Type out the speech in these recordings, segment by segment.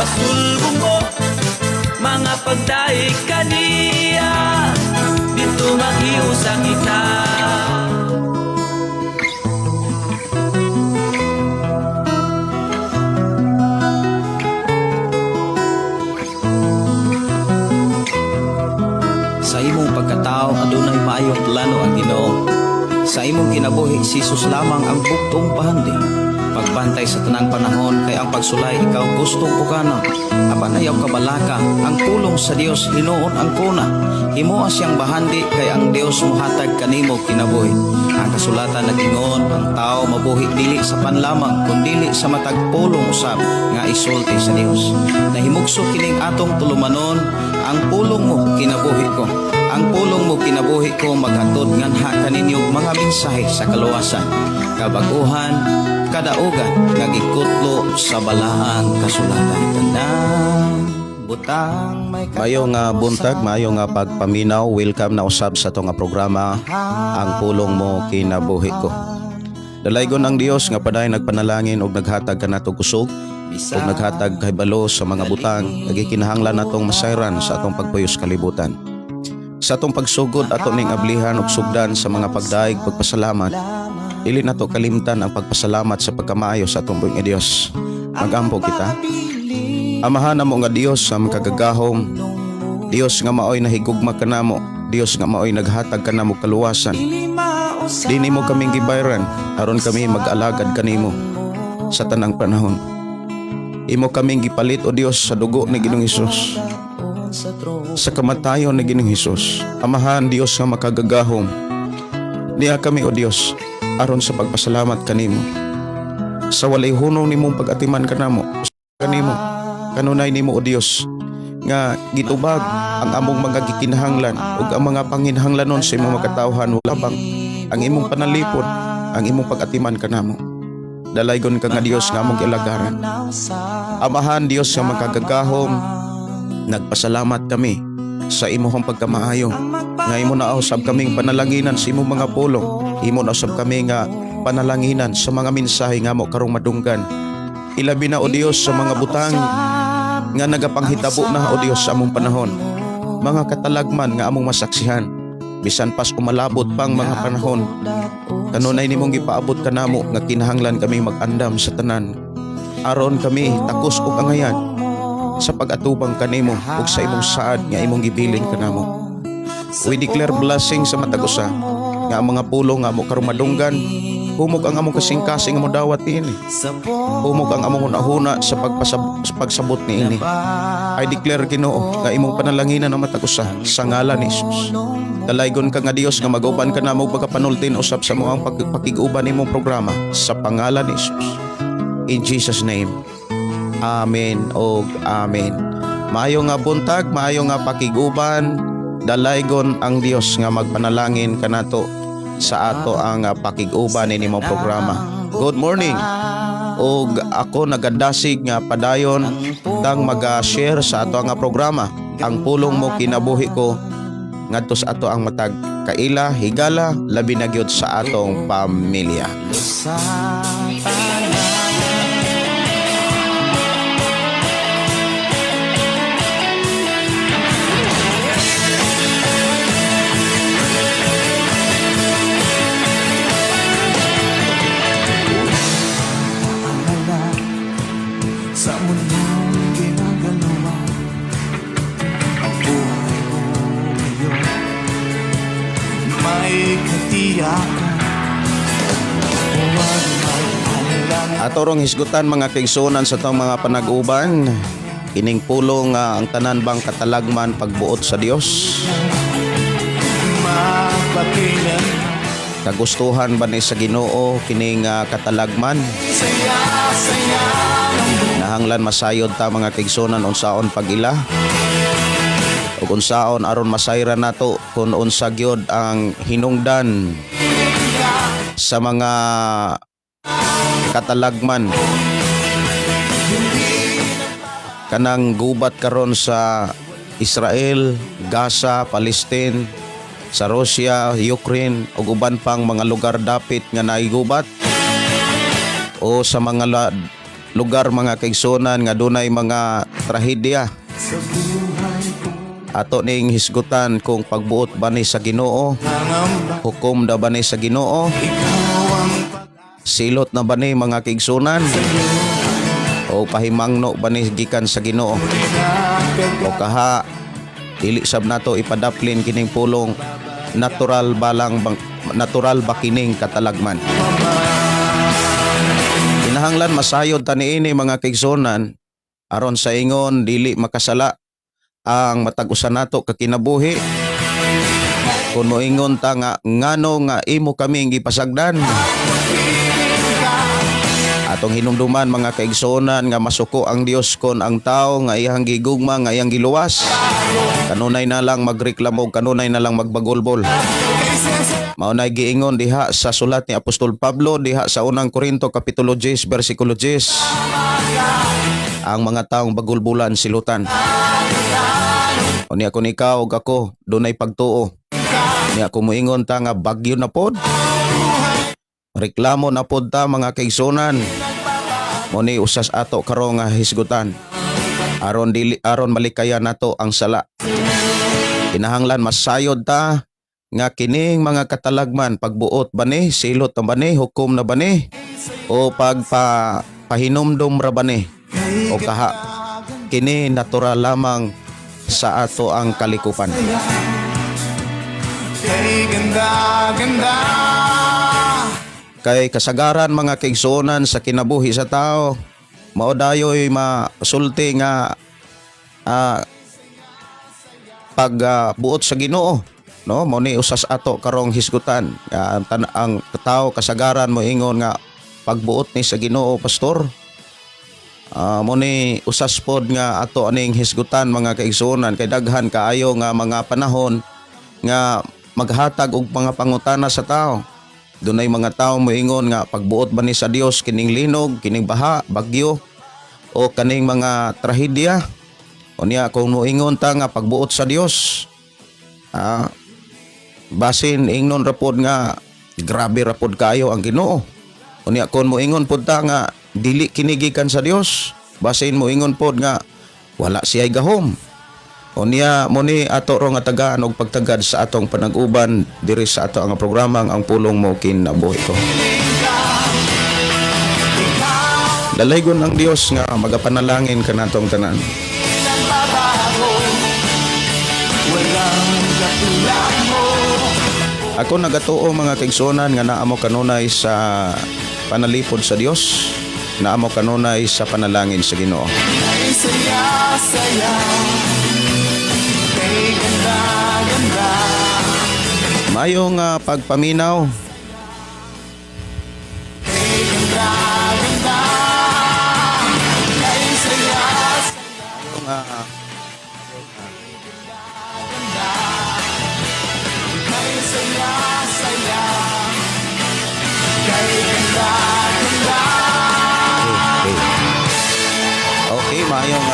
Pasulbong mo mga pagdaig kaniya, dito makiusa kita. Sa imong pagkatao adunay maayong plano ang Ginoo. Sa imong kinabuhi, si Jesus lamang ang bugtong bahandi. Pagbantay sa tanang panahon kay ang pagsulay ikaw gustong pukana. Apan ayaw kabalaka, ang pulong sa Dios hinuon ang kuna. Himoa siyang bahandi kay ang Dios mohatag kanimo kinabuhi. Ang kasulatan nag-ingon, ang tao mabuhi dili sa panlamang kundili sa matag pulong usab nga isulti sa Dios. Nahimugso kining atong tulumanon, ang pulong mo kinabuhi ko. Ang pulong mo kinabuhi ko maghatod nganha kaninyo mga mensahe sa kaluwasan, kabaguhan, kadaugan nga gikutlo sa balaang kasulatan. Tanang butang may Maayo nga buntag, maayo nga pagpaminaw, welcome na usab sa ato nga programa, Ang Pulong Mo Kinabuhi Ko. Dalaygon ang Dios nga padayon nagpanalangin og naghatag kanato kusog ug naghatag kahibalo sa mga butang nga gikinahanglan natong masayran sa atong pagpuyos kalibutan. Sa atong pagsugod ato ning ablihan og sugdan sa mga pagdaig pagpasalamat. Dili nato kalimtan ang pagpasalamat sa pagkamaayo sa atong buhi nga Dios. Magampo kita. Amahan namo nga Dios sa makagagahom, Dios nga maoy nahigugma kanamo, Dios nga maoy naghatag kanamo kaluwasan. Di nimo kaming gibayran aron kami mag-alagad kanimo sa tanang panahon. Imo kaming gipalit, o Dios, sa dugo ni Ginoong Hesus. Sa kamatayon ni Ginoong Hesus. Amahan Dios nga makagagahom. Niya kami, o Dios, aron sa pagpasalamat kanimo. Sa walay hunong nimong pag-atiman kanamo kanimo. Kanunay nimo, o Dios, nga gitubag ang among mga gikinahanglan ug ang mga panginahanglanon sa imong makatawhan, wala bang ang imong panalipod, ang imong pag-atiman kanamo. Dalaygon ka nga Dios nga among gialagaran. Amahan Dios nga makagagahom, nagpasalamat kami sa imong pagkamaayo nga imo na usab kaming panalanginan sa imong mga pulong. Imo na usab kami nga panalanginan sa mga mensahe nga amo karong madunggan. Ilabi na, o Dios, sa mga butang nga nagapanghitabo na, o Dios, sa among panahon. Mga katalagman nga among masaksihan bisan pas umalabot pang mga panahon. Kanunay nimong gipaabot kanamo nga kinahanglan kami mag-andam sa tanan aron kami takos og angayan sa pag-atubang kanimo ug sa imong saad nga imong gibilin kanamo. We declare blessing sa matag usa nga ang mga pulong nga amo karong madunggan, humog ang among kasing-kasing nga modawat niini. Humog ang among hunahuna sa pagsabot niini. I declare, Ginoo, nga imong panalanginan ang matag usa sa ngalan ni Jesus. Dalaygon ka nga Dios nga mag-uban ka namo pagkapanultin usab sa among pagpakig-uban nimong programa sa pangalan ni Jesus. In Jesus' name. Amen og amen. Maayo nga buntag, maayo nga pakig-uban, dalaygon ang Dios nga magpanalangin kanato sa ato ang pakig-uban ini mong programa. Good morning. Og ako nagadasig nga padayon tang maga-share sa ato ang programa. Ang Pulong Mo Kinabuhi Ko ngadto sa ato ang matag kaila, higala, labi na gyud sa atong pamilya. Sa tanan. Alala sa mundong ginagalawa. Ang buhay mo ngayon may katiyakan. Huwag mag-alala. Ato rong hisgutan, mga kaigsuonan, sa atong mga panag-uban kining pulong nga ang tanan bang katalagman pagbuot sa Dios? Magpakailan. Kagustuhan ba ni sa Ginoo kining katalagman? Saya, saya ng Nahanglan masayod ta, mga kaigsuonan, unsaon pag-ila ug unsaon aron masayran nato kung unsa gyud ang hinungdan sa mga katalagman kanang gubat karon sa Israel, Gaza, Palestine, sa Russia, Ukraine ug uban pang mga lugar dapit nga naigubat o sa mga lugar lugar, mga kaigsunan, nga dunay mga trahedya. Sa buhay ko. Ato ning hisgutan kung pagbuot ba ni sa Ginoo, Nangamba. Hukom na ba ni sa Ginoo, Ikaw ang silot na ba ni, mga kaigsunan, o pahimangno ba ni gikan sa Ginoo. O kaha dili sab nato ipadaplin kining pulong natural ba lang bang, natural ba kining katalagman. Kinahanglan masayod ta niini, mga kaigsunan, aron sa ingon dili makasala ang matag usa nato ka kinabuhi. Kung moingon ta nga ngano nga imo kaming gipasagdan, atong hinumduman, mga kaigsuonan, nga masuko ang Dios kon ang tao nga iyang gigugma, nga iyang giluwas, kanunay na lang magreklamo, kanunay na lang magbagulbol. Mao nay giingon diha sa sulat ni Apostol Pablo diha sa Unang Korinto kapitulo 10 bersikulo 10: ang mga taong bagulbulan, silutan. Unya kung ikaw ug ako dunay pagtuo niya, kung moingon ta nga bagyo na pod, reklamo na pod ta, mga kaigsunan. Mo ni usas ato karon nga hisgutan aron dili, aron malikayan nato ang sala. Kinahanglan masayod ta nga kining mga katalagman, pagbuot ba ni, silot na ba ni, hukom na ba ni, o pagpa pahinumdom ra ba ni, o kaha kini natural lamang sa ato ang kalikupan. Kay ganda, ganda. Kay kasagaran, mga kaigsuonan, sa kinabuhi sa tao, mao dayoy masulti nga pagbuot sa Ginoo, no? Mo ni usas ato karong hisgutan. Ang tao kasagaran mo ingon nga pagbuot ni sa Ginoo, pastor. Mo ni usas pod nga ato aning hisgutan, mga kaigsuonan, kay daghan kaayo nga mga panahon nga maghatag og mga pangutana sa tao. Dunay mga tao moingon nga pagbuot ba ni sa Dios kining linog, kining baha, bagyo o kaning mga trahedya. Unya kung moingon ta nga pagbuot sa Dios, basin ingnon ra pod nga grabe ra pod kaayo ang Ginoo. Unya kung moingon pod ta nga dili kini gikan sa Dios, basin moingon pod nga wala siya'y gahom. Unya mo ni ato ro nga tagaan og pagtagad sa atong panag-uban diri sa ato ang programa Ang Pulong Mo Kinabuhi Ko. Dalaygon ang Dios nga magapanalangin kanatong tanan. Nagbabago. Walang katulad mo. Ako nagatuo, mga kaigsuonan, nga naa mo kanunay sa panalipod sa Dios, naa mo kanunay sa panalangin sa Ginoo. Kay saya, saya. Kay ganda, ganda. Maayong pagpaminaw. Kay ganda, ganda. Kay saya. Maayong, Kay saya, saya. Kay ganda, ganda. Okay. Okay, maayong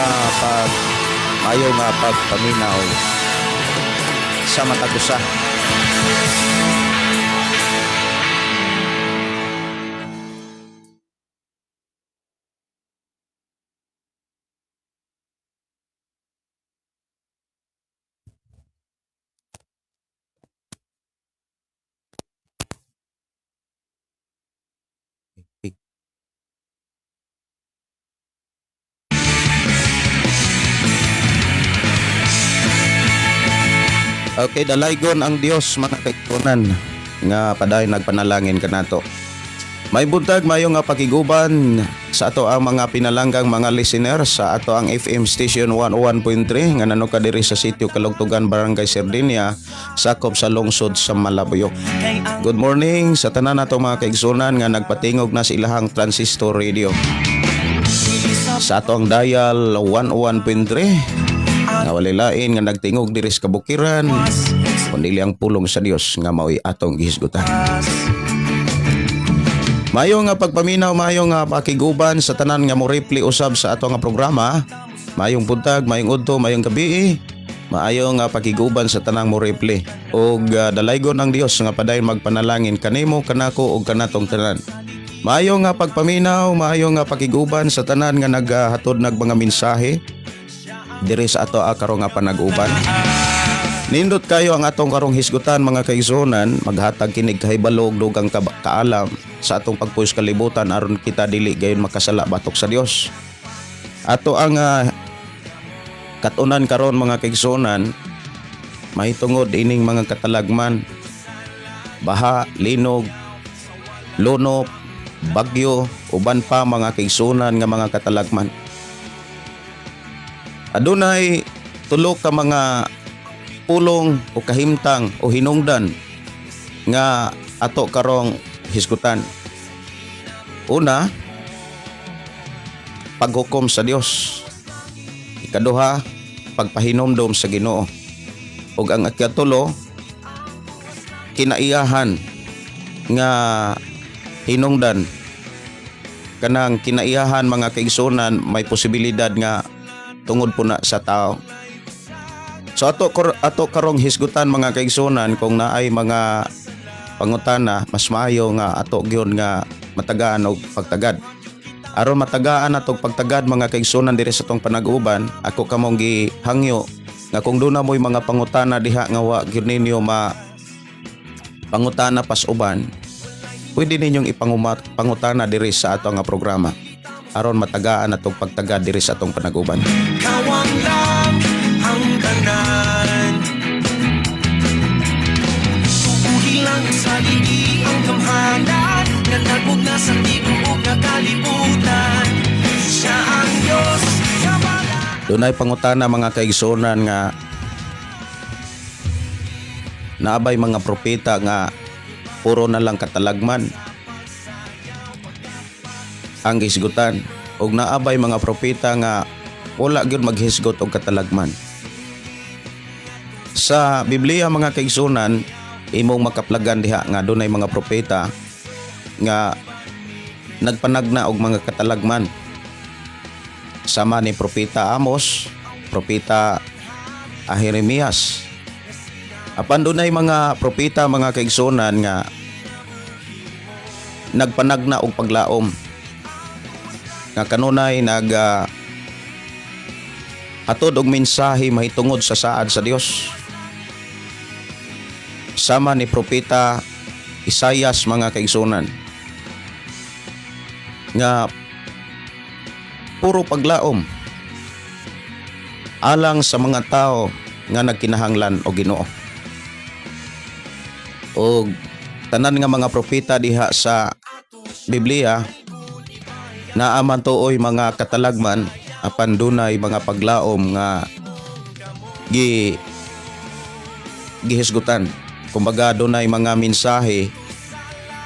pagpaminaw sa matag usa. Okay, dalaygon ang Dios, mga kaigsuonan, nga padayon nagpanalangin kanato. Maayong buntag, maayong nga pakiguban sa ato ang mga pinalanggang mga listener sa ato ang FM station 101.3 nga nanuka diri sa sitio Kalugtugan, Barangay Sardinia, sakop sa lungsod sa Malabuyok. Good morning sa tanan nato mga kaigsuonan nga nagpatingog na sa ilahang transistor radio sa ato ang dial 101.3, nga walay lain nga nagtingog diri sa kabukiran kundi ang pulong sa Dios nga mao'y atong gihisgutan. Maayo nga pagpaminaw, maayo nga pakiguban sa tanan nga mo reply usab sa ato nga programa. Maayong buntag, maayong udto, maayong gabi. Maayo nga pakiguban sa tanang mo reply. Og dalaygon ang Dios nga padayon magpanalangin kanimo, kanako ug kanatong tanan. Maayo nga pagpaminaw, maayo nga pakiguban sa tanan nga naghatod nag mga mensahe diri sa ato karong nga panag-uban. Nindot kayo ang atong karong hisgutan, mga kaigsuonan, maghatag kinig kahibalo og dugang kaalam sa atong pagpuyo sa kalibutan aron kita dili gayon makasala batok sa Dios. Ato ang katunan karon, mga kaigsuonan, mahitungod ining mga katalagman, baha, linog, lunop, bagyo, uban pa, mga kaigsuonan, nga mga katalagman. Adunay tulo ka mga pulong o kahimtang o hinungdan nga ato karong hisgutan. Una, paghukom sa Dios. Ikaduha, pagpahinomdom sa Ginoo. Ug ang ikatulo, kinaiyahan nga hinungdan. Kanang kinaiyahan, mga kaigsuonan, may posibilidad nga tungod po na sa tao. So ato karong hisgutan, mga kaigsuonan, kung naay mga pangutana, mas maayo nga ato gyud nga matagaan og pagtagad. Aron matagaan atong pagtagad, mga kaigsuonan, diri sa atong panag-uban, ako kamong gihangyo nga kung duna mo'y mga pangutana diha nga wa gyud ninyo ma pangutana pas uban, pwede ninyong ipangumat pangutana diri sa ato nga programa aron matagaan atong pagtagad diri sa atong panag-uban. Kawang lang ang tanan. Tuuhi lang sa ligi ang gamhanan nga nagmugna sa tibuok nga kalibutan. Siya ang Diyos nga wala Dunay pangutana, mga kaigsuonan, nga naabay mga propeta nga puro na lang katalagman ang hisgutan ug naabay mga propeta nga wala gyud maghisgot og katalagman. Sa Biblia, mga kaigsuonan, imong makaplagan diha nga dunay mga propeta nga nagpanagna og mga katalagman sama ni Propeta Amos, Propeta Jeremias. Apan dunay mga propeta, mga kaigsuonan, nga nagpanagna og paglaom nga kanunay nag hatod og mensahe mahitungod sa saad sa Dios. Sama ni Propeta Isayas, mga kaigsuonan, nga puro paglaom alang sa mga tao nga nagkinahanglan og Ginoo. Og tanan nga mga propeta diha sa Biblia, naa man tuoy mga katalagman, apan dunay mga paglaom nga gihisgutan. Kumbaga, dunay mga mensahe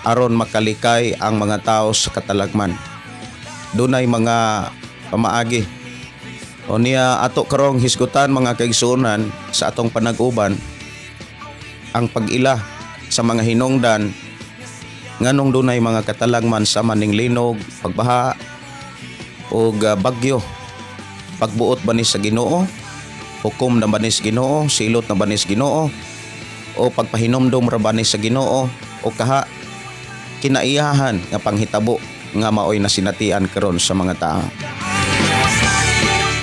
aron makalikay ang mga tao sa katalagman. Dunay mga pamaagi. O niya, ato karong hisgutan, mga kaigsuonan, sa atong panag-uban ang pag-ila sa mga hinungdan nganong dunay mga katalagman sama ning linog, pagbaha ug bagyo. Pagbuot ba ni sa Ginoo? Hukom na ba ni sa Ginoo? Silot na ba ni sa Ginoo? O pagpahinomdom ra ba ni sa Ginoo? O kaha kinaiyahan nga panghitabo nga maoy nasinatian karon sa mga tao?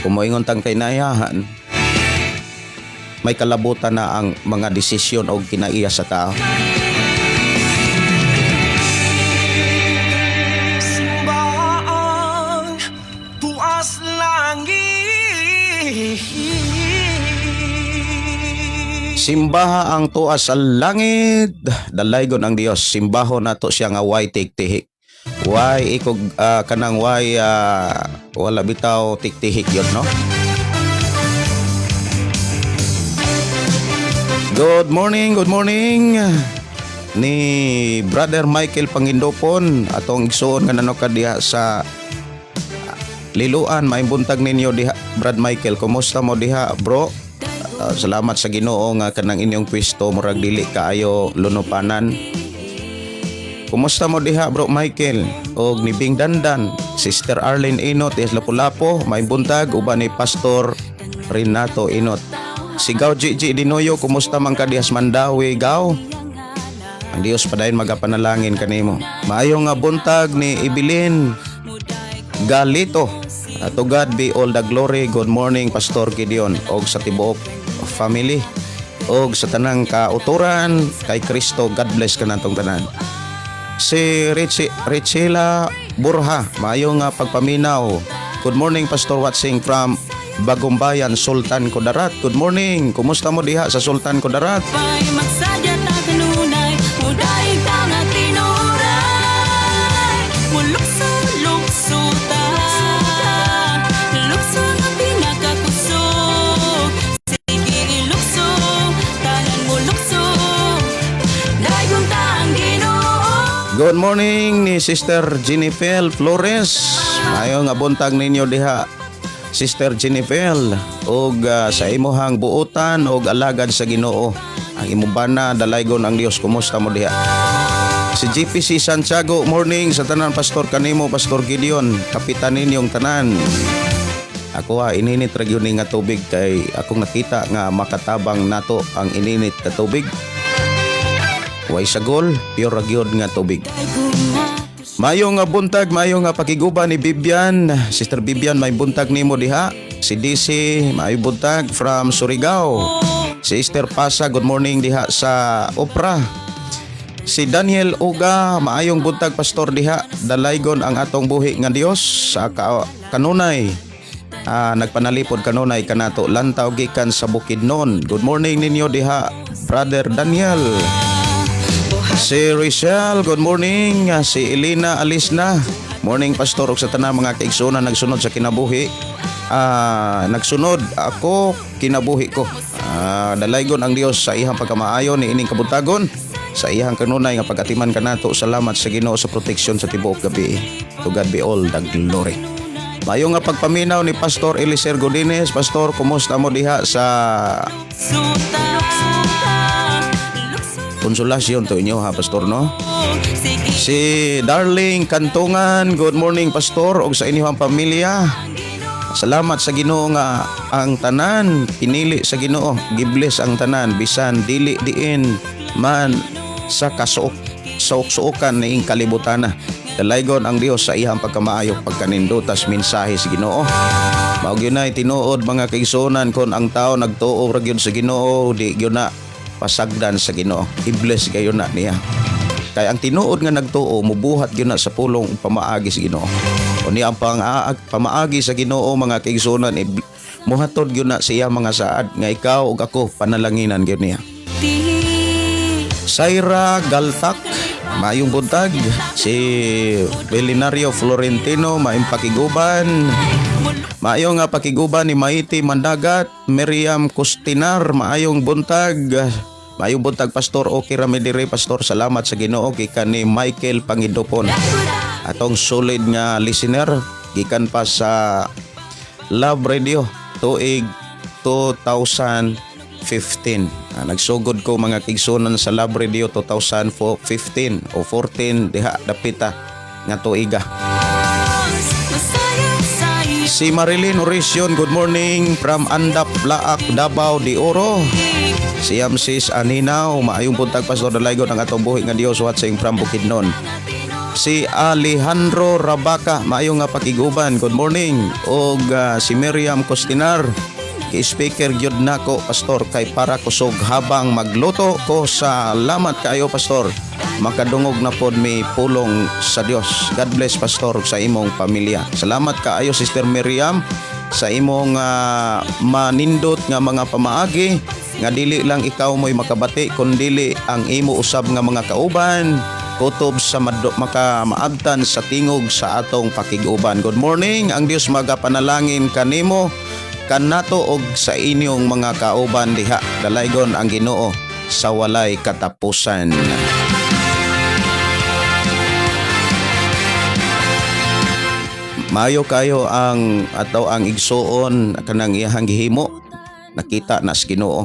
Kung moingon tang kinaiyahan, may kalabutan na ang mga desisyon o kinaiya sa tao. Simbaang tuas langit. Simbaha ang tuas sa langit. Dalaygon ang Dios. Simbaho nato siya nga way tiktihik. Way ikog kanang way wala bitaw tiktihik yun, no? Good morning, good morning ni Brother Michael Pangindopon, atong igsuon nga nanokad diha sa Liloan. Maayong buntag ninyo diha, Brad Michael. Kumusta mo diha, bro? Salamat sa Ginoo nga kanang inyong pwesto murag dili kaayo lunupanan. Kumusta mo diha, Bro Michael? Og ni Bing Dandan, Sister Arlene Inot, is Lapu-Lapu, maayong buntag uban ni Pastor Renato Inot. Si Gaw GG Dinoyo, kumusta man ka dihas Mandawi, Gaw? Ang Dios padayon magapanalangin kanimo. Maayo nga buntag ni Ibilin Galito. To God be all the glory. Good morning, Pastor Gideon, og sa tibuok family og sa tanang kauturan kay Kristo. God bless kanatong tanan. Si Richie, Richela Burha, maayo nga pagpaminaw. Good morning, Pastor, watching from Bagumbayan, Sultan Kudarat. Good morning. Kumusta mo diha sa Sultan Kudarat? Pa'y magsadya ta kanunay, mudayeg ta nga tinuray. Mulukso-lukso ta, lukso nga pinakakusog. Sige, ilukso, tanan mo lukso. Dayon ta ang Ginoo. Good morning ni Sister Jennifer Flores. Maayo nga buntag ninyo diha, Sister Jennifer, og sa imuhang buotan og alagad sa Ginoo. Ang imong bana, dalaygon ang Dios. Kumusta mo diha? Si GPC Santiago, morning sa tanan, Pastor, kanimo, Pastor Gideon, kapitan ninyong tanan. Ako ha, ininit ra gyud ni nga tubig kay akong nakita nga makatabang nato ang ininit nga tubig. Way sagol, pure ra gyud nga tubig. Mayo nga buntag, mayo nga pakiguba ni Bibian. Sister Bibian, may buntag nimo diha. Si DC, may buntag from Surigao. Si Sister Pasa, good morning diha sa Opra. Si Daniel Uga, maayong buntag, Pastor, diha. Dalaygon ang atong buhi nga Dios sa kanunay. Nagpanalipod kanunay kanato, lantaw gikan sa Bukidnon. Good morning ninyo diha, Brother Daniel. Si Richelle, good morning. Si Elena Alisna. Morning, Pastor, ug sa tanang mga kaigsuonan nagsunod sa kinabuhi. Nagsunod ako kinabuhi ko. Dalaygon ang Dios sa iyang pagkamaayo ni ining kabuntagon. Sa iyang kanunay nga pagatiman kanato. Salamat sa Ginoo sa proteksyon sa tibuok gabi. To God be all the glory. Mayo nga pagpaminaw ni Pastor Eliser Godinez. Pastor, kumusta mo diha sa Suta, lukso. Konsolasyon to inyo ha, Pastor, no? Sige. Si Darling Kantungan, good morning, Pastor, ug sa inyong pamilya. Salamat sa Ginoo nga ang tanan pinili sa Ginoo, gibless ang tanan bisan dili diin man sa kasuok suok-suokan niing kalibutana. Dalaygon ang Dios sa iyang pagkamaayo, pagkanindutas mensahe sa Ginoo. Mao gyud nay tinuod, mga kaigsuonan, kon ang tao nagtuo ra gyud sa Ginoo, di gyud na pasagdan sa Ginoo. I-bless gayon na niya. Kay ang tinuod nga nagtuo, mubuhat gyud na sa pulong ug pamaagi sa Ginoo. Unya ang pamaagi sa Ginoo, mga kaigsuonan, muhatod gyud na sa iya mga saad nga ikaw ug ako panalanginan gyud niya. Saira Galtak, maayong buntag. Si Belinario Florentino, maayong pakiguban. Maayo nga pakiguban ni Maiti Mandagat, Miriam Custinar, maayong buntag. Maayong buntag, Pastor, okay ra mi diri, Pastor. Salamat sa Ginoo, gikan ni Michael Pangidopon. Atong solid nga listener gikan pa sa Love Radio tuig 2015. Nagsugod ko, mga kaigsuonan, sa Love Radio 2015 o 14 diha dapita nga tuiga. Si Marilyn Orision, good morning from Andap, Laak, Davao de Oro. Si Amsis Aninaw, maayong buntag, Pastor, dalaygon ang atong buhi nga Dios, watching from Bukidnon. Si Alejandro Rabaca, maayo nga pakiguban, good morning. Og si Miriam Costinar, ki-speaker gyud nako, Pastor, kay para kusog habang magluto ko. Salamat kaayo, Pastor. Makadungog na pod mi pulong sa Dios. God bless, Pastor, sa imong pamilya. Salamat kaayo, Sister Miriam, sa imong manindot nga mga pamaagi nga dili lang ikaw mo'y makabati kundili ang imo usab nga mga kauban kutob sa maka maabtan sa tingog sa atong pakiguban. Good morning, ang Dios magapanalangin kanimo, kanato og sa inyong mga kauban diha. Dalaygon ang Ginoo sa walay katapusan. Mayo kayo ang ato ang igsuon kanang iyahang gihimo, nakita na sa Ginoo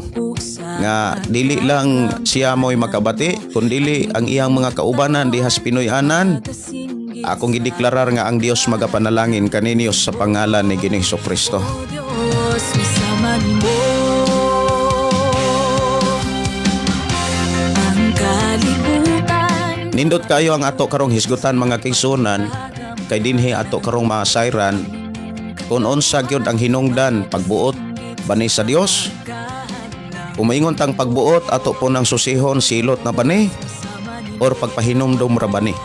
nga dili lang siya mo'y makabati kundili ang iyang mga kaubanan diha sa Pinoy-anan. Akong gideklarar nga ang Dios magapanalangin kaninyo sa pangalan ni Ginoong Kristo. Diyos, isama nimo ang kalibutan. Nindot kayo ang ato karong hisgutan, mga kaigsuonan, kay dinhi ato karong masayran kung unsa gyud ang hinungdan, pagbuot bani sa Dios. Kung maingon tang pagbuot, ato po nang susihon, silot na bani or pagpahinumdom ra bani?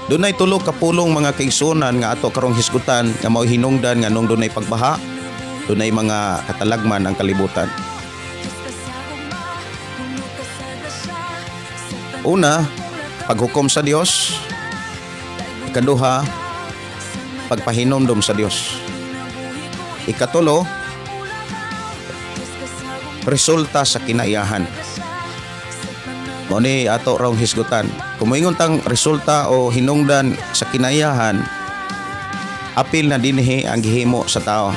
Dunay tulo ka pulong, mga kaigsuonan, nga ato karong hisgutan nga mao hinungdan nga nung dunay pagbaha, dunay mga katalagman ang kalibutan. Una, paghukom sa Dios. Ikaduha, pagpahinumdom sa Dios. Ikatulo, resulta sa kinaiyahan. Mao ni ato raw hisgutan. Kung moingon tang resulta o hinungdan sa kinaiyahan, apil na dinhi ang gihimo sa tao.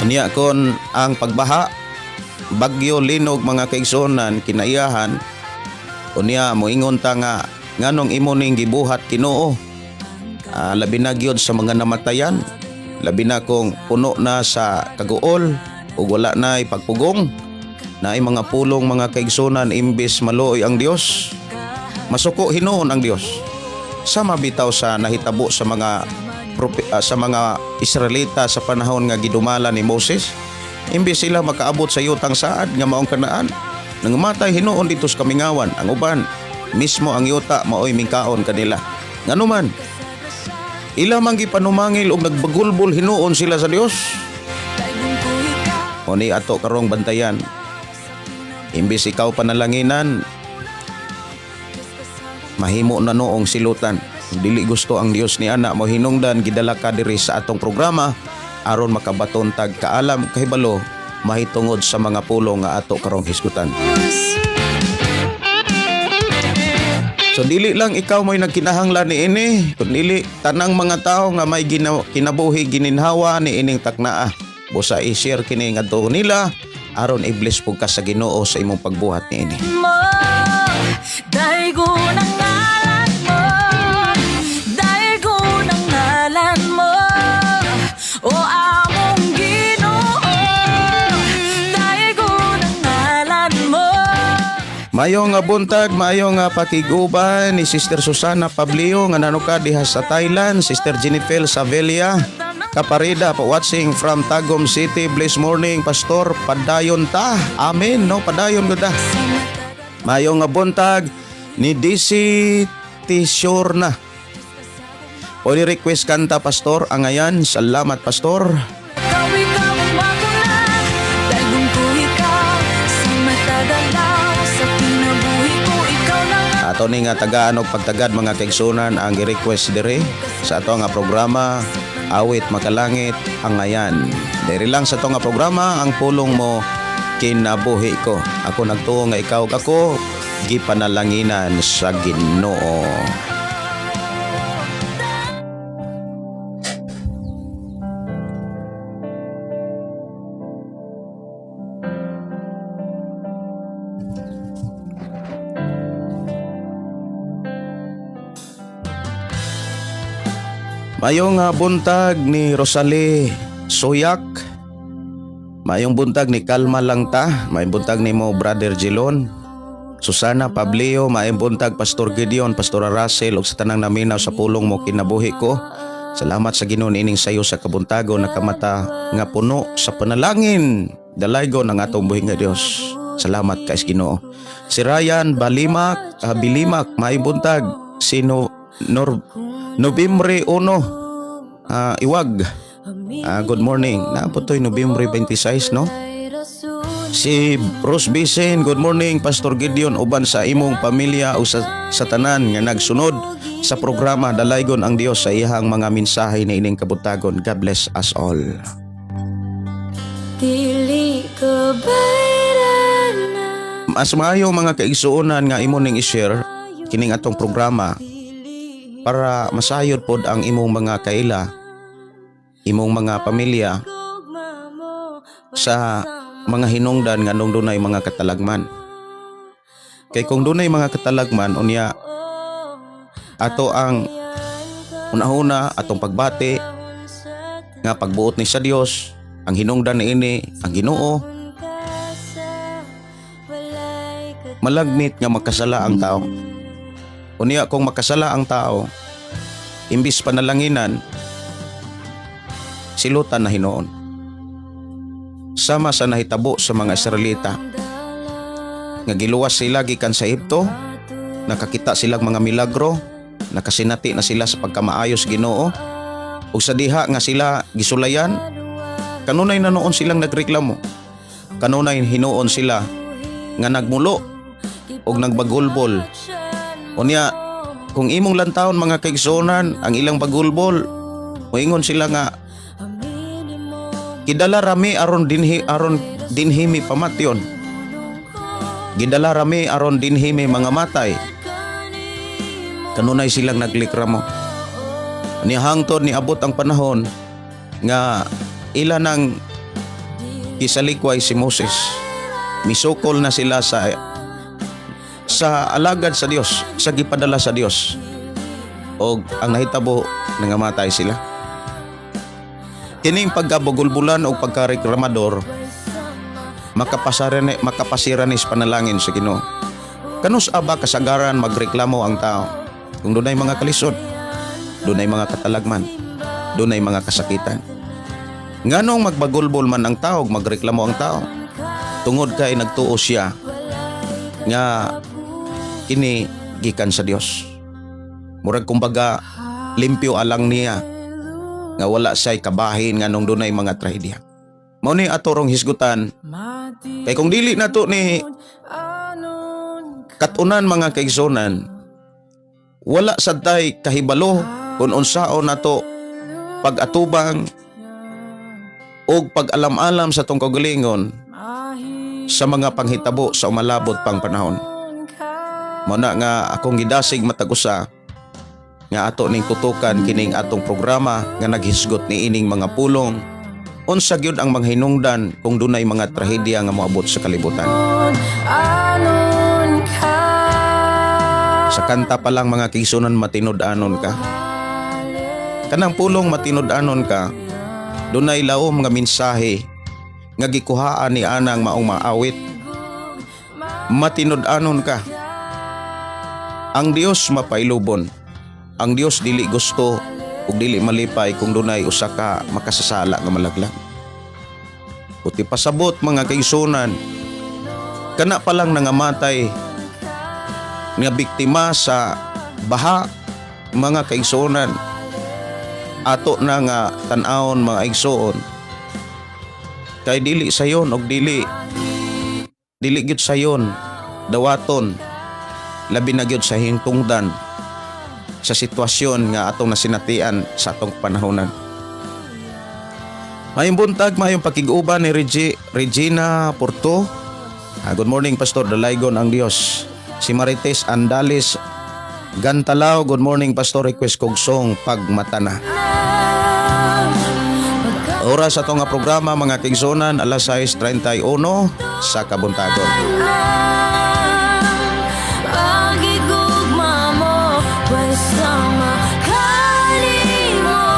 Unya kon ang pagbaha, bagyo, linog, mga kaigsuonan, kinaiyahan, unya moingon ta nga nganong imo ning gibuhat, Ginoo? Labi na gyud sa mga namatayan, labi na kung puno na sa kaguol ug wala na pagpugong na mga pulong, mga kaigsuonan, imbes maluoy ang Dios, masuko hinuon ang Dios. Sama bitaw sa nahitabo sa mga Israelita sa panahon nga gidumala ni Moses. Imbes sila makaabot sa yutang saad nga maong Kanaan, nangamatay hinuon dito sa kamingawan ang uban, mismo ang yuta maoy mingkaon kanila. Nganuman ila man gipanumangil og nagbagulbol hinuon sila sa Dios. O ni ato karong bantayan. Imbes ikaw panalanginan, mahimo na noong silutan. Dili gusto ang Dios ni ana mo hinungdan gidala ka diri sa atong programa aron makabaton tag kaalam, kahibalo mahitungod sa mga pulong nga ato karong hisgutan. So dili lang ikaw may nagkinahanglan ni ini, kundi tanang mga tao nga may kinabuhi gininhawa ni ining taknaa. Busa i-share kini ngadto nila aron i-bless pug ka sa Ginoo sa imong pagbuhat niini. Mo Daygon ang ngalan mo, Daygon ang ngalan mo, O among Ginoo, Daygon ang ngalan mo. Maayong nga buntag, maayong nga pakiguban ni Sister Susana Pablio nga nanuka diha sa Thailand, Sister Jennifer Savelia Kaparida po, watching from Tagum City. Bless morning, Pastor. Padayon ta. Amen, no? Padayon gud ta. Maayong nga buntag ni DC Tishorna. Pwede request kanta, Pastor, angayan. Salamat, Pastor. Ikaw, ikaw ang makuna. Daygon ko ikaw sa matag adlaw. Sa kinabuhi ko, ikaw lang ang Ato ni nga tagaan og pagtagad, mga kaigsuonan, ang gi-request diri sa ato nga programa, Awit Makalangit, Angayan. Diri lang sa ato nga programa, Ang Pulong Mo Kinabuhi Ko. Ako nagtuo nga ikaw ug ako gipanalanginan sa Ginoo. Mayong buntag ni Rosalie Soyak. Mayong buntag ni Kalma lang ta. Mayong buntag ni mo, Brother Jilon. Susana Pablio, maayong buntag, Pastor Gideon, Pastor Russell ug sa tanang naminaw sa Pulong Mo Kinabuhi Ko. Salamat sa Ginoo ining sayo sa kabuntago, nakamata nga puno sa panalangin. Dalaygon ang atong buhi nga Dios. Salamat kay Ginoo. Si Ryan Balimak, Bilimak, maayong buntag. Sino Nor Nobyembre 1, Iwag. Good morning. Naa po to'y Nobyembre 26, no? Si Rose Bisen, good morning, Pastor Gideon, uban sa imong pamilya o sa tanan nga nagsunod sa programa. Dalaygon ang Dios sa iyang mga mensahe na ining kabuntagon. God bless us all. Dili ka bayran na. Mas maayo, mga kaigsuonan, nga imo ning i-share kining atong programa para masayod pod ang imong mga kaila, imong mga pamilya sa mga hinungdan nga nung dunay mga katalagman. Kay kung dunay mga katalagman, unya ato ang una-una atong pagbati nga pagbuot ni sa Dios ang hinungdan ni ini ang Ginoo. Malagmit nga makasala ang tao. Unya kung makasala ang tao, imbis panalanginan, silutan na hinuon. Sama sa nahitabo sa mga Israelita nga giluwas sila gikan sa Ehipto, nakakita silang mga milagro, nakasinati na sila sa pagkamaayos Ginoo, ug sa diha nga sila gisulayan, kanunay na noon silang nagreklamo. Kanunay hinuon sila nga nagmulo ug nagbagulbol. Unya kung imong lantawon, mga kaigsuonan, ang ilang bagulbol, moingon sila nga gidala rami aron dinhi mi pamatyon. Gidala rami aron dinhi mi mga matay. Kanunay silang naglikramo. Ni hangtod ni abot ang panahon nga ila nang gisalikway si Moses. Misukol na sila sa alagad sa Dios, sa gipadala sa Dios. Og ang nahitabo, nangamatay sila. Kining pagkabugulbulan o pagkareklamador makapasira ni sa panalangin sa Ginoo. Kanus aba kasagaran magreklamo ang tao kung dunay mga kalisod, dunay mga katalagman, dunay mga kasakitan? Nganong magbagulbol man ang tao, magreklamo ang tao? Tungod kay nagtuo siya nga kini gikan sa Dios. Murag kumbaga limpyo alang niya nga wala siya'y kabahin nganong dunay mga trahedya. Mao ni ato rong hisgutan kay kung dili nato ni katunan, mga kaigsunan, wala sad tay kahibalo kung unsaon nato pag-atubang og pag-alam-alam sa atong kaugalingon sa mga panghitabo sa umalabot pang panahon. Mao na nga akong gidasig matag usa nga ato ning tutukan kining atong programa nga naghisgot ni ining mga pulong, unsa gyud ang mga hinungdan kung dunay mga trahedya nga moabot sa kalibutan. Anon ka. Sa kanta pa lang, mga kaigsunan, "Matinud-anon ka." Kanang pulong "matinud-anon ka," dunay laom nga mensahe nga gikuhaan ni anang maong maawit. Matinud-anon ka. Ang Dios mapailubon. Ang Dios dili gusto ug dili malipay kung dunay usa ka makasasala nga malaglag. Uti pasabot, mga kaigsunan, kana pa lang nangamatay nga biktima sa baha, mga kaigsuonan, ato na nga tan-awon, mga igsoon, kay dili sayon og dili dili gyud sayon dawaton, labi na gyud sa hintungdan sa sitwasyon nga atong nasinatian sa atong panahonan. Maayong buntag, maayong pakig-uban ni Regina Porto. Good morning, Pastor, dalaygon ang Dios. Si Marites Andales Gantalaw, good morning, Pastor, request kog song "Pagmata Na." Oras sa nga programa, mga kaigsunan, alas 6:31 sa kabuntagon. Pagigugma mo basta makalimo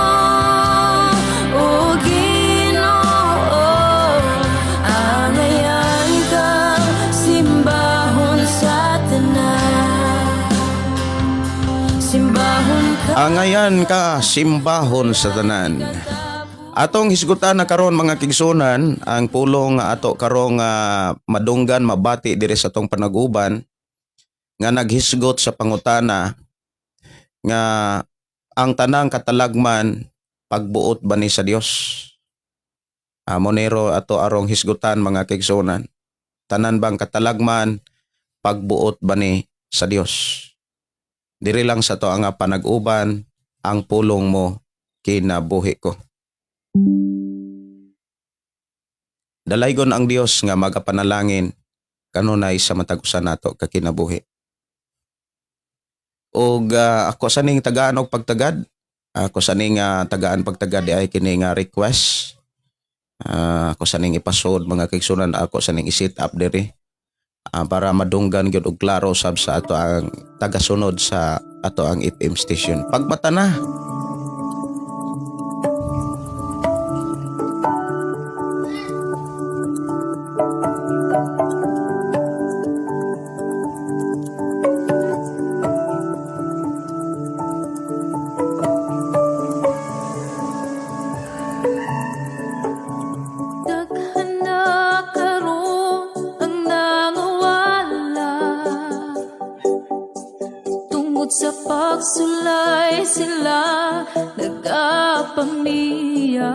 o Ginoo. Angayan kang simbahon sa tanan. Simbahon ka. Angayan ka simbahon sa tanan. Atong hisgutan na karon, mga kaigsunan, ang pulong nga ato karong madunggan, mabati diri sa atong panaguban nga naghisgot sa pangutana nga ang tanang katalagman, pagbuot ba ni sa Dios? Monero ato arong hisgutan, mga kaigsunan. Tanan bang katalagman, pagbuot ba ni sa Dios? Diri lang sa ato ang panag-uban, Ang Pulong Mo Kinabuhi Ko. Dalaygon ang Dios nga magapanalangin kanunay sa matag usa nato ka kinabuhi. Og ako sa ning tagaan og pagtagad, ako sa ning tagaan pagtagad di ay kini nga request. Ako sa ning ipasod, mga kaigsunan, ako sa ning i-set up diri para madunggan gyud og klaro sab sa ato ang tagasunod sa ato ang FM station. "Pagmata Na." Tungod sa pagsulay sila nagapamiya.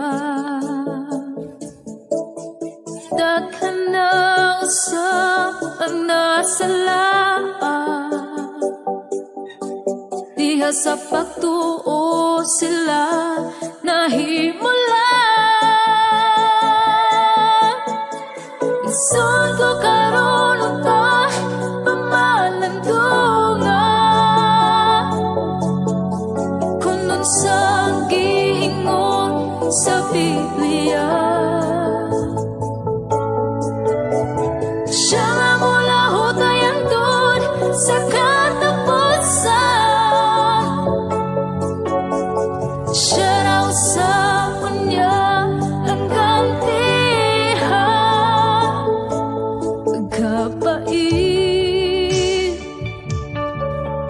Daghan na usab ang nasala diha sa pagtuo sila nahimula. Igsoon ko karon unta pamalandunga kung unsang giingon sa Biblia. Siya nga molahot ay hangtod sa katapusan. Siya raw sa unya ang gantihan. Pagkapait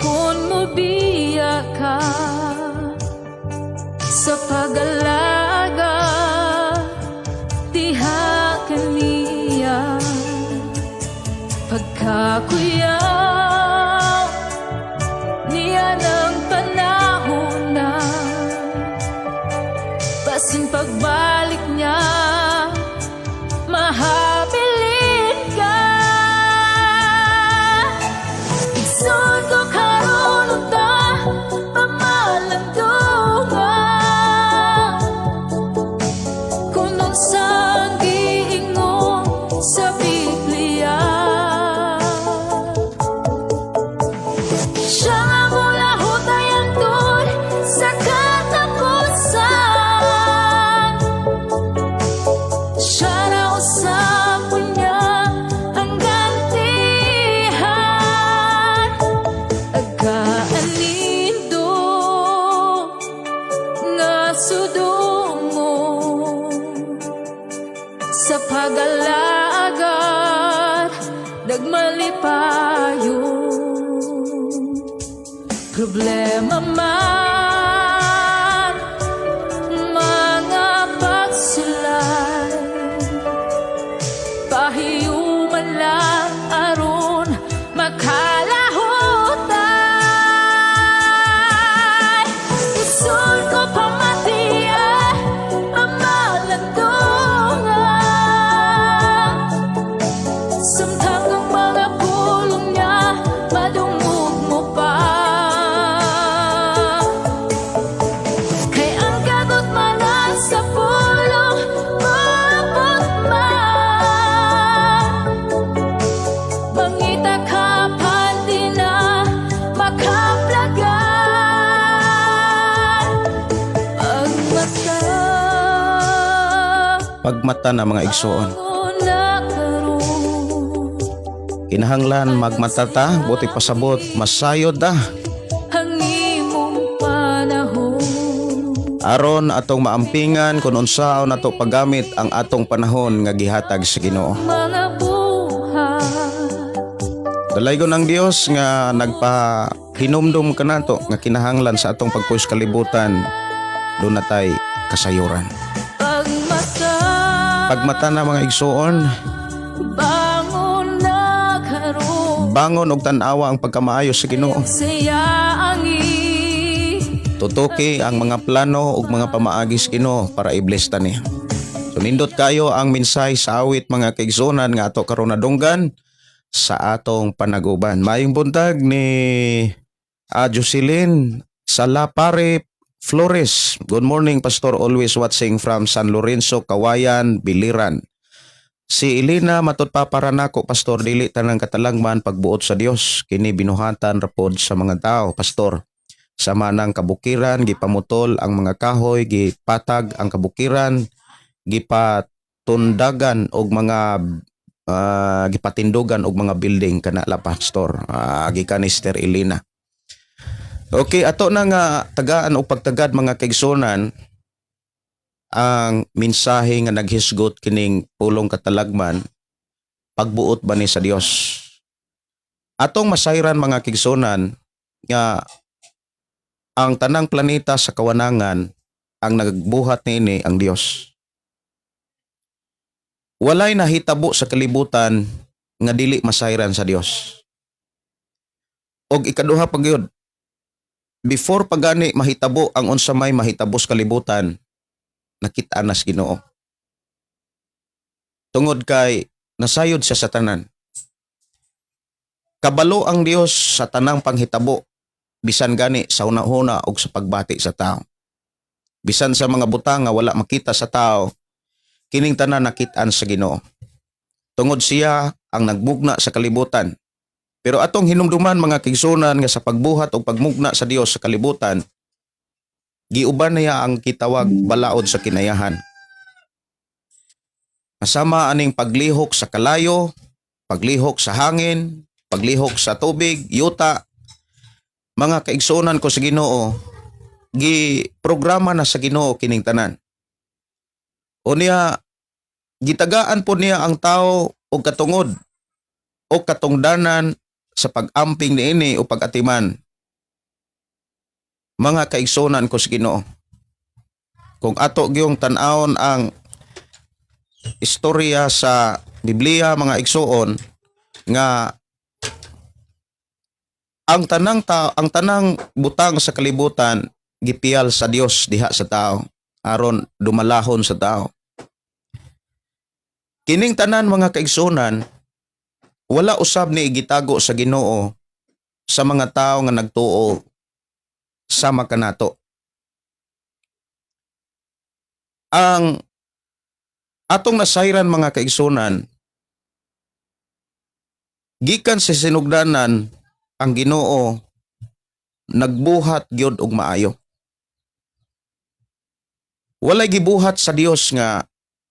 kung mobiya ka sa pag-alaga diha kaniya. Pagkakuyaw niya ng panahon na basin pagbalik niya mahabilin ka. Igsoon ko karon unta pamalandunga kung unsang giingon sa Biblia. Siya nga molahot ay hangtod sa katapusan. Siya raw sa unya ang gantihan. Agkaanindo nga sudungon sa pag-alagad nagmalipayon. Problema man, mga pagsulay, pahiuman lang aron makalahutan. Igsoon ko pamatiya pamalandunga samtang ang mga pulong niya madungog mo pa. Kay ang kagugmanan sa pulong moabot man. Mangita ka pan di na makaplagan. Pagmata Pagmata na, mga igsoon. Bangon na karon. Kinahanglan magmata ta, buot pasabot, masayod ta. Ang imong panahon. Aron atong maampingan kung unsaon nato paggamit ang atong panahon nga gihatag sa Ginoo. Mga buhat. Dalaygon ang Dios nga nagpahinumdum kanato nga kinahanglan sa atong pagpuyo sa kalibutan duna tay kasayuran. Pagmata. Pagmata na, mga igsoon, Bangon na karon. Bangon og tan-awa ang pagkamaayo sa Ginoo. Saya ang Tutuki ang mga plano ug mga pamaagi sa Ginoo para i-bless ta niya. So nindot kayo ang mensahe sa awit, mga kaigsuonan, nga ato karon nadunggan sa atong panaguban. Maayong buntag ni Jocelyn Salapare Flores. Good morning, Pastor, always watching from San Lorenzo, Kawayan, Biliran. Si Elena matud pa para nako, Pastor, dili tanang katalagman pagbuot sa Dios kini binuhatan rapod sa mga tao, Pastor. Sa manang kabukiran gipamutol ang mga kahoy, gipatag ang kabukiran, gipatundagan og mga gipatindugan og mga building kana la, Pastor. Gikan ni Sister Elena. Okay, ato na nga tagaan og pagtagad, mga kaigsunan, ang mensahe nga naghisgot kining pulong katalagman, pagbuot ba ni sa Dios. Atong masayran, mga kaigsunan, nga ang tanang planeta sa kawanangan, ang nagbuhat niini ang Dios. Walay nahitabo sa kalibutan nga dili masayran sa Dios. Og ikaduha pa gyud, Before pa gani mahitabo ang unsa may mahitabo sa kalibutan, nakita na sa Ginoo. Tungod kay nasayod siya sa tanan. Kabalo ang Dios sa tanang panghitabo, bisan gani sa hunahuna og sa pagbati sa tao. Bisan sa mga butang nga wala makita sa tao, kining tanan nakit-an sa Ginoo. Tungod siya ang nagmugna sa kalibutan. Pero atong hinumduman, mga kaigsuonan, nga sa pagbuhat o pagmugna sa Dios sa kalibutan, giuban niya ang gitawag balaod sa kinayahan. Kasama aning paglihok sa kalayo, paglihok sa hangin, paglihok sa tubig, yuta. Mga kaigsuonan ko sa Ginoo, gi programa na sa Ginoo kining tanan. O niya, gitagaan po niya ang tao og katungod o katungdanan sa pag-amping niini o pag-atiman. Mga kaigsuonan ko sa Ginoo, kung ato gyung tan-awon ang istorya sa Biblia, mga igsuon, nga ang tanang butang sa kalibutan gipiyal sa Dios diha sa tao aron dumalahon sa tao. Kining tanan, mga kaigsuonan, wala usab ni gitago sa Ginoo sa mga tao nga nagtuo sama kanato. Ang atong nasayran, mga kaigsuonan, gikan sa sinugdanan ang Ginoo nagbuhat gyud og maayo. Walay gibuhat sa Dios nga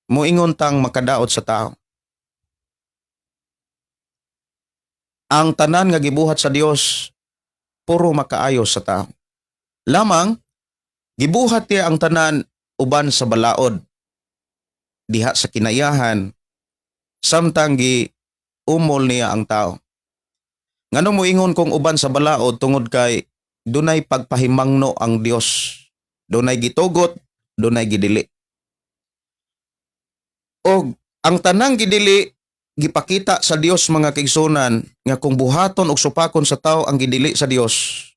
moingon tang makadaot sa tao. Ang tanan nga gibuhat sa Dios puro makaayo sa tao. Lamang gibuhat niya ang tanan uban sa balaod diha sa kinayahan samtang gi umol niya ang tao. Ngano moingon kong uban sa balaod? Tungod kay dunay pagpahimangno ang Dios. Dunay gitugot, dunay gidili. Og ang tanang gidili gipakita sa Dios, mga kaigsuonan, nga kung buhaton og supakon sa tao ang gidili sa Dios,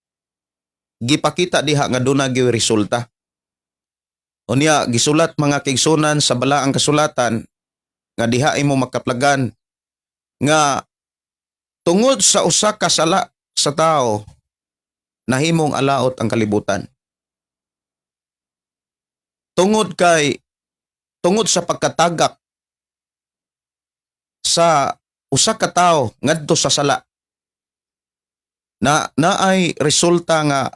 gipakita diha nga dunay gyud resulta. Unya gisulat, mga kaigsuonan, sa balaang kasulatan nga diha imo makaplagan nga tungod sa usa ka sala sa tao nahimong alaot ang kalibutan. Tungod sa pagkatagak sa usa ka tawo ngadto sa sala na naay resulta nga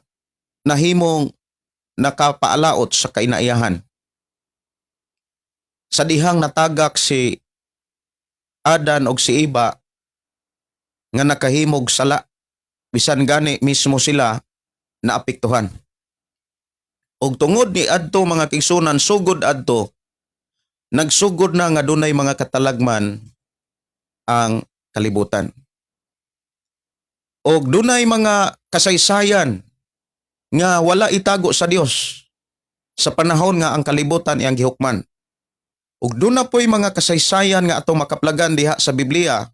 nahimong nakapaalaot sa kainaiyahan. Sa dihang natagak si Adan og si Eva nga nakahimog sala, bisan gani mismo sila naapektuhan. Og tungod ni adto, mga kaigsuonan, sugod adto nagsugod na nga dunay mga katalagman ang kalibutan. Og dunay mga kasaysayan nga wala itago sa Dios sa panahon nga ang kalibutan iyang gihukman. Ug duna po'y mga kasaysayan nga atong makaplagan diha sa Biblia,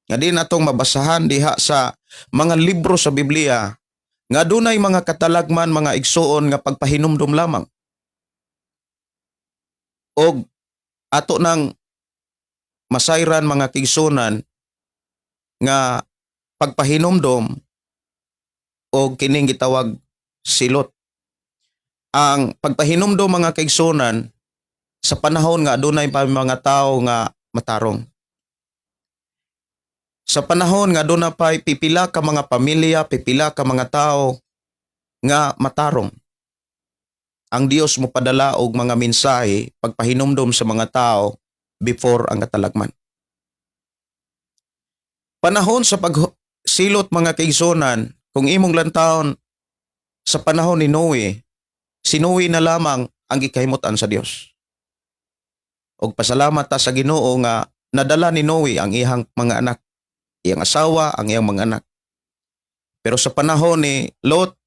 nga di natong mabasahan diha sa mga libro sa Biblia, nga dunay mga katalagman, mga igsuon, nga pagpahinumdum lamang. Og ato nang masayran, mga kaigsuonan, nga pagpahinumdom og kining gitawag silot. Ang pagpahinumdom, mga kaigsuonan, sa panahon nga adunay pa mga tao nga matarong. Sa panahon nga aduna pay pipila ka mga pamilya, pipila ka mga tao nga matarong. Ang Dios mo padala og mga mensahe pagpahinumdom sa mga tao before ang katalagman. Panahon sa pagsilot, mga kaigsuonan, kung imong lantawon sa panahon ni Noe, si Noe na lamang ang gikahimutan sa Dios. Og pasalamat ta sa Ginoo nga nadala ni Noe ang iyang mga anak, iyang asawa, ang iyang mga anak. Pero sa panahon ni Lot,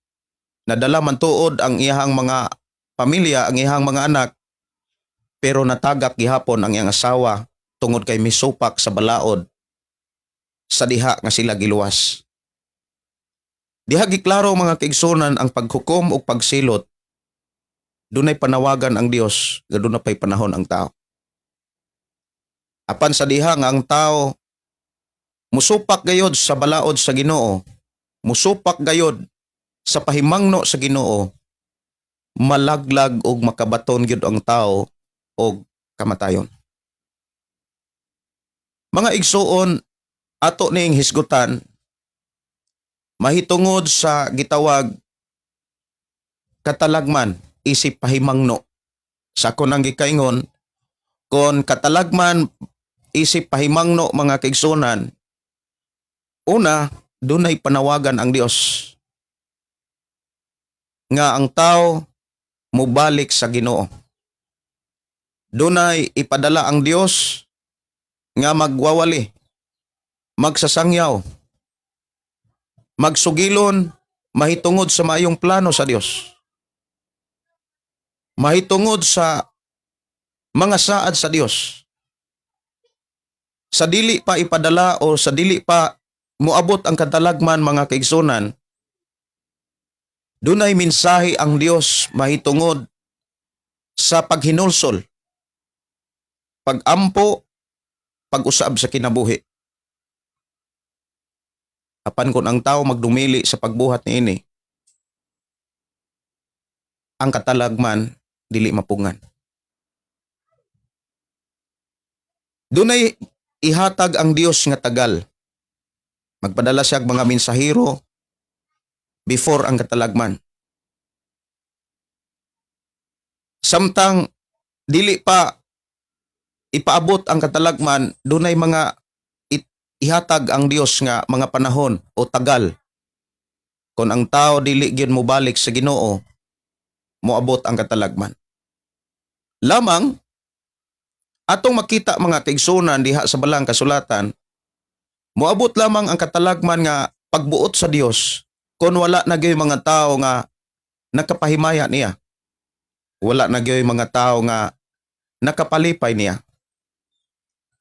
nadala man tuod ang iyang mga pamilya, ang iyang mga anak, pero natagak gihapon ang iyang asawa tungod kay misupak sa balaod sa diha nga sila giluwas. Diha giklaro, mga kaigsunan, ang paghukom o pagsilot. Dunay panawagan ang Dios nga duna pay panahon ang tao. Apan sa diha nga ang tao musupak gayod sa balaod sa Ginoo, musupak gayod sa pahimangno sa Ginoo, malaglag og makabaton gyud ang tao og kamatayon. Mga igsuon, ato ning hisgutan mahitungod sa gitawag katalagman isip pahimangno. Sa ako nang gikaingon, kon katalagman isip pahimangno, mga kaigsunan, una, dunay panawagan ang Dios nga ang tao mubalik sa Ginoo. Dunay ipadala ang Dios nga magwawali, magsasangyaw, magsugilon mahitungod sa maayong plano sa Dios, mahitungod sa mga saad sa Dios. Sa dili pa ipadala o sa dili pa moabot ang katalagman, mga kaigsunan, dunay mensahe ang Dios mahitungod sa paghinulsol, pagampo, pag-usab sa kinabuhi. Apan kung ang tao magdumili sa pagbuhat niini, ang katalagman dili mapungan. Dunay ihatag ang Dios nga tagal. Magpadala siya og mga mensahero before ang katalagman. Samtang dili pa ipaabot ang katalagman, dunay mga ihatag ang Dios nga mga panahon o tagal. Kung ang tao dili gyud mobalik sa Ginoo, moabot ang katalagman. Lamang atong makita, mga kaigsunan, diha sa balang kasulatan, moabot lamang ang katalagman nga pagbuot sa Dios kung wala na gyud mga tao nga nakapahimaya niya. Wala na gyud mga tao nga nakapalipay niya.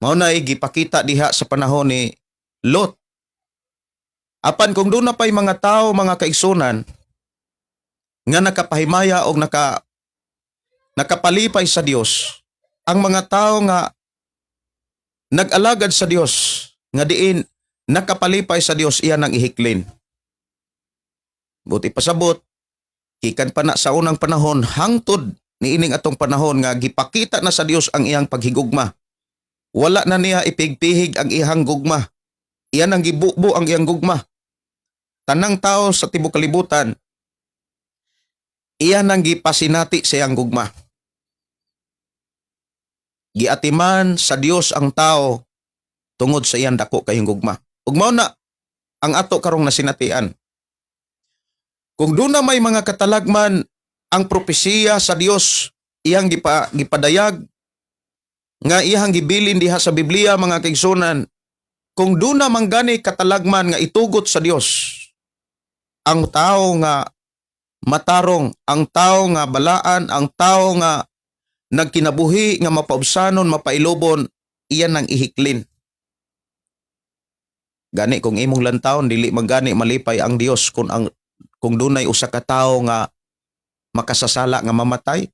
Mao na gipakita diha sa panahon ni Lot. Apan kung doon na pa'y mga tao, mga kaigsunan, nga nakapahimaya o nakapalipay sa Dios, ang mga tao nga nag-alagad sa Dios, nga diin nakapalipay sa Dios, iyan ang ihiklin. Buti pasabot, gikan pa na sa unang panahon hangtod niining atong panahon nga gipakita na sa Dios ang iyang paghigugma. Wala na niya ipigpihig ang iyang gugma. Iyan ang gibubo ang iyang gugma. Tanang tao sa tibok kalibutan, iyan ang gipasinati sa iyang gugma. Giatiman sa Dios ang tao tungod sa iyang dako kayong gugma. Ug mao na ang ato karong nasinatian. Kung doon na may mga katalagman ang propesiya sa Dios iyang gipadayag nga iyang gibilin diha sa Biblia, mga kaigsunan, kung doon na man gani katalagman nga itugot sa Dios ang tao nga matarong, ang tao nga balaan, ang tao nga nagkinabuhi nga mapaubsanon, mapailobon, iyan ang ihiklin. Gani kung imong lantawon, dili man gani malipay ang Dios kung dunay usa ka tawo nga makasasala nga mamatay.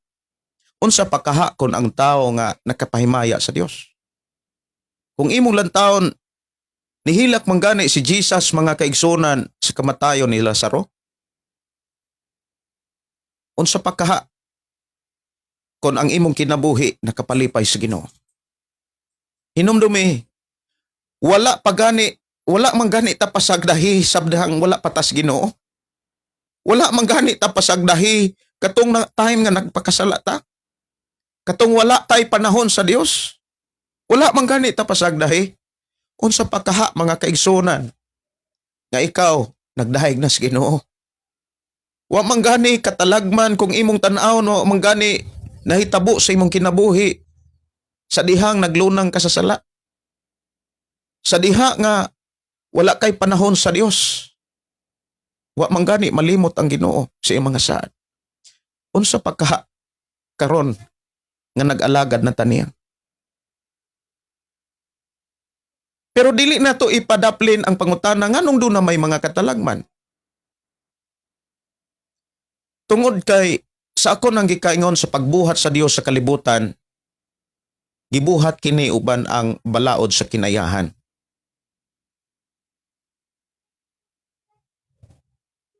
Unsa pa kaha kung ang tao nga nakapahimaya sa Dios? Kung imong lantawon, nihilak man gani si Jesus, mga kaigsunan, sa kamatayon ni Lazaro. Unsa pa kaha kung ang imong kinabuhi nakapalipay sa Ginoo? Hinumdumi, wala pa gani, wala man gani ta pasagdahi sabdahang wala pa tas Ginoo. Wala man gani ta pasagdahi katong na time nga nagpakasala ta. Katong wala tay panahon sa Dios. Wala man gani ta pasagdahi. Unsa pa kaha, mga kaigsunan, nga ikaw nagdahig na sa Ginoo? Wa man gani katalagman kung imong tan-aw, no man gani nahitabo sa imong kinabuhi sa dihang naglunang ka sa sala. Sa diha nga wala kay panahon sa Dios. Wa man gani malimot ang Ginoo sa iyang mga saad. Unsa pa kaha karon nga nag-alagad na ta niya? Pero dili na to ipadaplin ang pangutana nganong doon na may mga katalagman. Tungod kay sa ako nang gikaingon sa pagbuhat sa Dios sa kalibutan, gibuhat kini uban ang balaod sa kinayahan.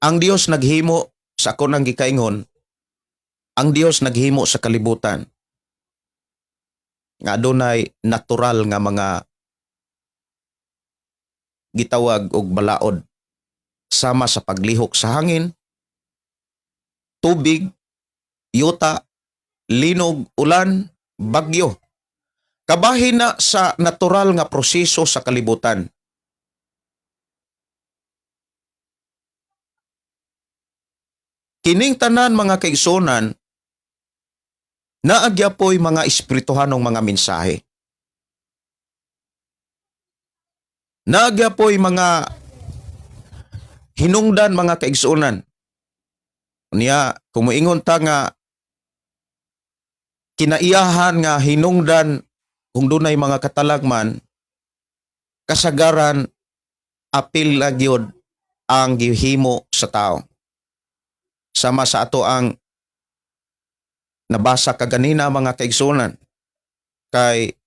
Ang Dios naghimo sa ako nang gikaingon, ang Dios naghimo sa kalibutan nga adunay natural nga mga gitawag og balaod sama sa paglihok sa hangin, tubig, yuta, linog, ulan, bagyo. Kabahin na sa natural nga proseso sa kalibutan. Kining tanan, mga kaigsunan, naagyapoy mga espirituhanong mga mensahe. Naagyapoy mga hinungdan, mga kaigsunan. Niya, kung moingon ta nga kinaiyahan nga hinungdan kung dunay mga katalagman, kasagaran apil na gyud ang gihimo sa tao. Sama sa ato ang nabasa kaganina, mga kaigsunan, kay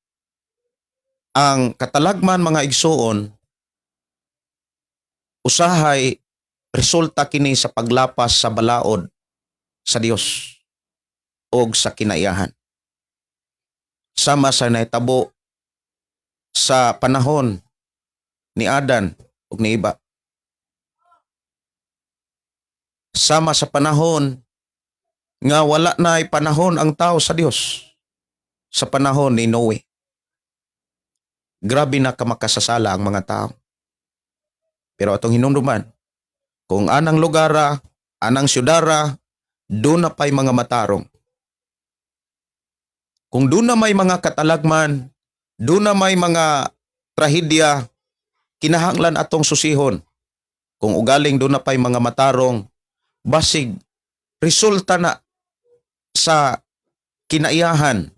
ang katalagman, mga igsuon, usahay resulta kini sa paglapas sa balaod sa Dios og sa kinaiyahan. Sama sa nahitabo sa panahon ni Adan ug ni Eva. Sama sa panahon nga wala na panahon ang tao sa Dios sa panahon ni Noe. Grabe na kamakasasala ang mga tao. Pero atong hinumduman, kung anang lugara, anang syudara, doon na pa'y mga matarong. Kung doon na may mga katalagman, doon na may mga trahedya, kinahanglan atong susihon. Kung ugaling doon na pa'y mga matarong, basig, resulta na sa kinaiyahan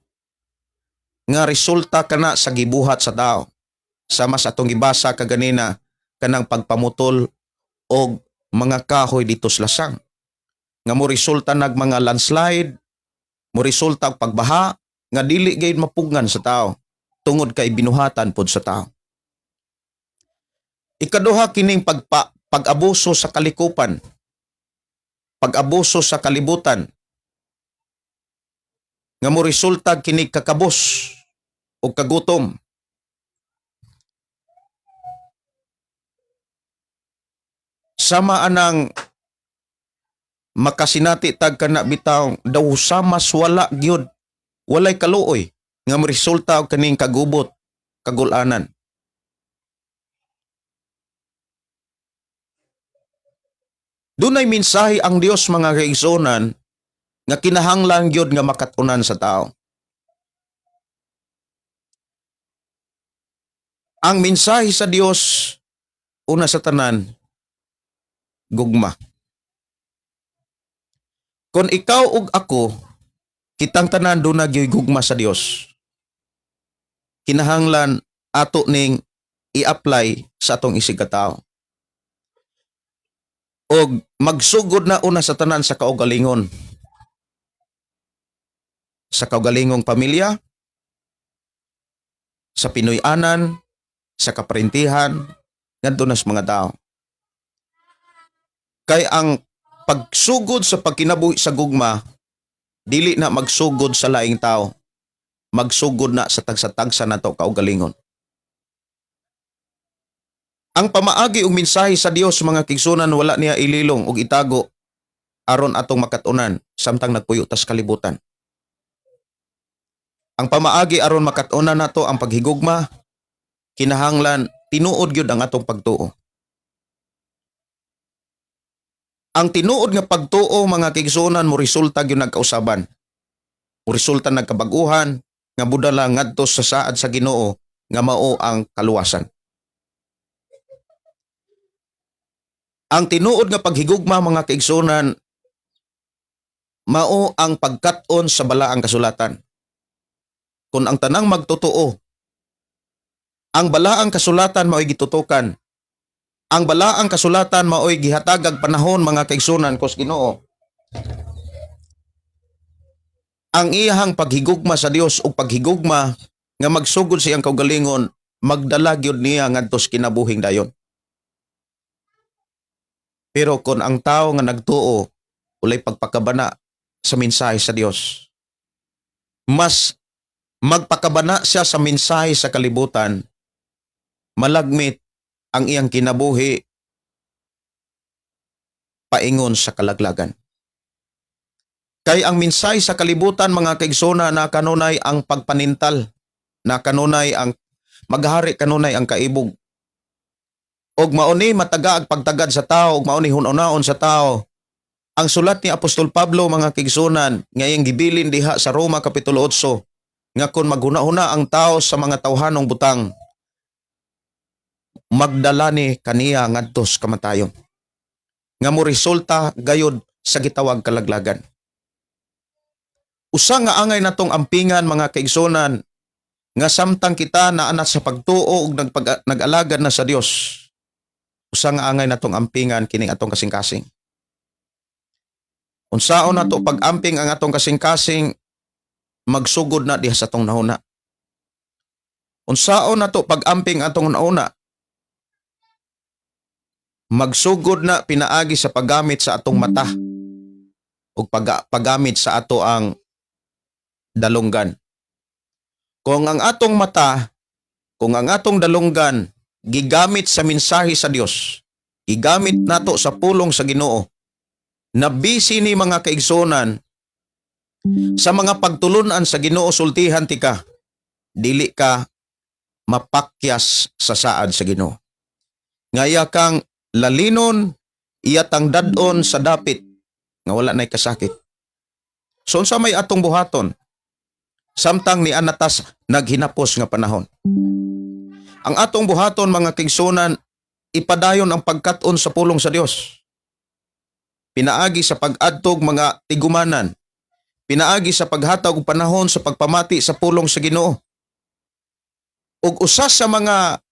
nga resulta kana sa gibuhat sa tao. Sama sa atong gibasa kaganina, kanang pagpamutol og mga kahoy dito sa lasang. Nga mo resulta nag mga landslide, mo resulta og pagbaha nga dili gayud mapugngan sa tao tungod kay binuhatan pod sa tao. Ikaduha, kining pag-abuso sa kalikupan, pag-abuso sa kalibutan nga mo resulta kini kakabos o kagutom. Sama anang makasinati tag kana bitaw daw sama wala gyud, walay kaluoy nga mo resulta og kaning kagubot, kagulanan. Dunay mensahe ang Dios, mga kaigsuonan, nga kinahanglan gyud nga makatunan sa tao. Ang mensahe sa Dios, una sa tanan, gugma. Kung ikaw ug ako, kitang tanan duna gyud gugma sa Dios. Kinahanglan ato ning i-apply sa atong isig katao. Og magsugod na una sa tanan sa kaugalingon. Sa kaugalingong pamilya, sa Pinoy-anan, sa kaparintihan, ngadto na sa mga tao. Kay ang pagsugod sa pagkinabuhi sa gugma, dili na magsugod sa laing tao, magsugod na sa tagsa-tagsa nato kaugalingon. Ang pamaagi ug mensahe sa Dios, mga kaigsunan, wala niya ililong ug itago aron atong makatunan samtang nagpuyo tas kalibutan. Ang pamaagi aron makatunan nato ang paghigugma, kinahanglan tinuod gyud ang atong pagtuo. Ang tinuod nga pagtuo, mga kaigsuonan, mo resulta gyud nagkausaban. Mo resulta nagkabaguhan nga budala ngadto sa saad sa Ginoo nga mao ang kaluwasan. Ang tinuod nga paghigugma, mga kaigsuonan, mao ang pagkat-on sa balaang kasulatan. Kung ang tanang magtotoo, ang balaang kasulatan mao'y gitutukan. Ang balaang kasulatan mao'y gihatagag panahon, mga kaigsunan, kos Ginoo. Ang iyahang paghigugma sa Dios o paghigugma nga magsugod sa iyang kaugalingon, magdala gyud niya ngadto sa kinabuhing dayon. Pero kung ang tao nga nagtuo walay pagpakabana sa mensahe sa Dios, mas magpakabana siya sa mensahe sa kalibutan, malagmit ang iyang kinabuhi paingon sa kalaglagan. Kay ang mensahe sa kalibutan, mga kaigsoona, na kanunay ang pagpanintal, na kanunay ang maghari kanunay ang kaibog. Og mauni mataga ang pagtagad sa tao, og mauni hunaon sa tao. Ang sulat ni Apostol Pablo, mga kaigsuonan, nga iyang gibilin diha sa Roma Kapitulo 8, nga kung maghuna-huna ang tao sa mga tawhanong butang, magdala ni kaniya ngadto sa kamatayon. Nga mo resulta gayod sa gitawag kalaglagan. Usa nga angay natong ampingan, mga kaigsuonan, nga samtang kita naa na sa pagtuo ug nag-alagad na sa Dios. Usa nga angay natong ampingan kining atong kasing-kasing. Unsaon nato pag-amping ang atong kasing-kasing, magsugod na diha sa atong nahuna. Unsaon nato pag-amping atong nahuna, magsugod na pinaagi sa paggamit sa atong mata ug paggamit sa ato ang dalunggan. Kung ang atong mata, kung ang atong dalunggan gigamit sa mensahe sa Dios, gigamit nato sa pulong sa Ginoo, na busy ni, mga kaigsuonan, sa mga pagtulunan sa Ginoo, sultihan tika, dili ka mapakyas sa saad sa Ginoo. Nga iya kang lalinon, iya tang dad-on sa dapit nga wala nay kasakit. So unsa may atong buhaton samtang niana tas naghinapos nga panahon? Ang atong buhaton, mga kaigsuonan, ipadayon ang pagkat-on sa pulong sa Dios. Pinaagi sa pag-adtog mga tigumanan. Pinaagi sa paghatag og panahon sa pagpamati sa pulong sa Ginoo. Ug usa sa mga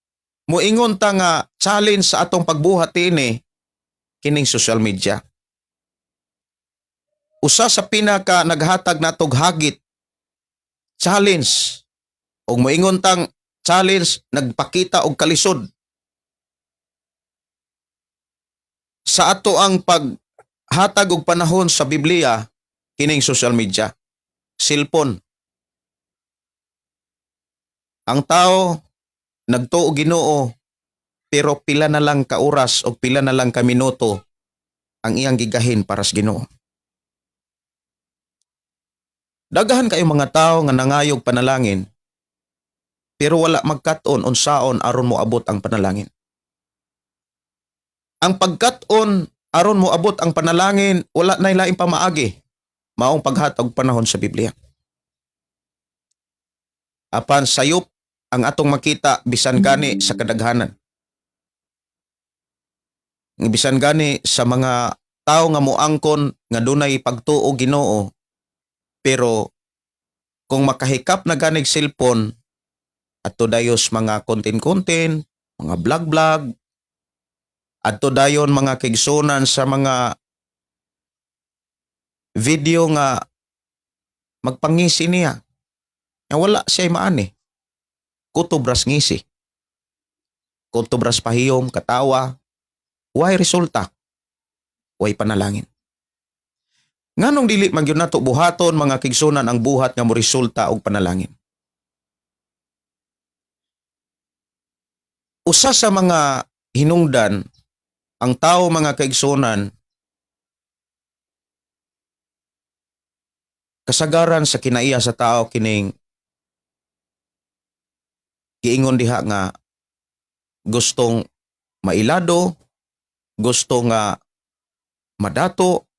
muingon ta nga challenge sa atong pagbuhat ini, kining social media. Usa sa pinaka naghatag natog hagit, challenge, ug moingon tang challenge, nagpakita og kalisod sa ato ang paghatag og panahon sa Biblia, kining social media, cellphone. Ang tao nagtuo Ginoo, pero pila na lang ka oras o pila na lang ka minuto ang iyang gigahin para sa Ginoo. Daghan kayo mga tao nga nangayog panalangin, pero wala magkat-on unsaon aron moabot ang panalangin. Ang pagkat-on aron moabot ang panalangin, wala na laing pamaagi. Maong paghatag panahon sa Biblia. Apan sayop ang atong makita bisan gani sa kadaghanan. Bisan gani sa mga tao nga moangkon nga dunay pagtuo Ginoo, pero kung makahikap na ganig cellphone adto dayos mga content-content, mga vlog-vlog, adto dayon, mga kaigsuonan, sa mga video nga magpangisi niya. Nga wala siya maani. Kutob ras ngisi. Kutob ras pahiyom, katawa. Way resulta? Way panalangin. Nganong dili man gyud nato buhaton, mga kaigsuonan, ang buhat nga mo resulta og panalangin? Usa sa mga hinungdan ang tao, mga kaigsuonan, kasagaran sa kinaiya sa tao kining giingon diha nga gustong mailado, gusto nga madato,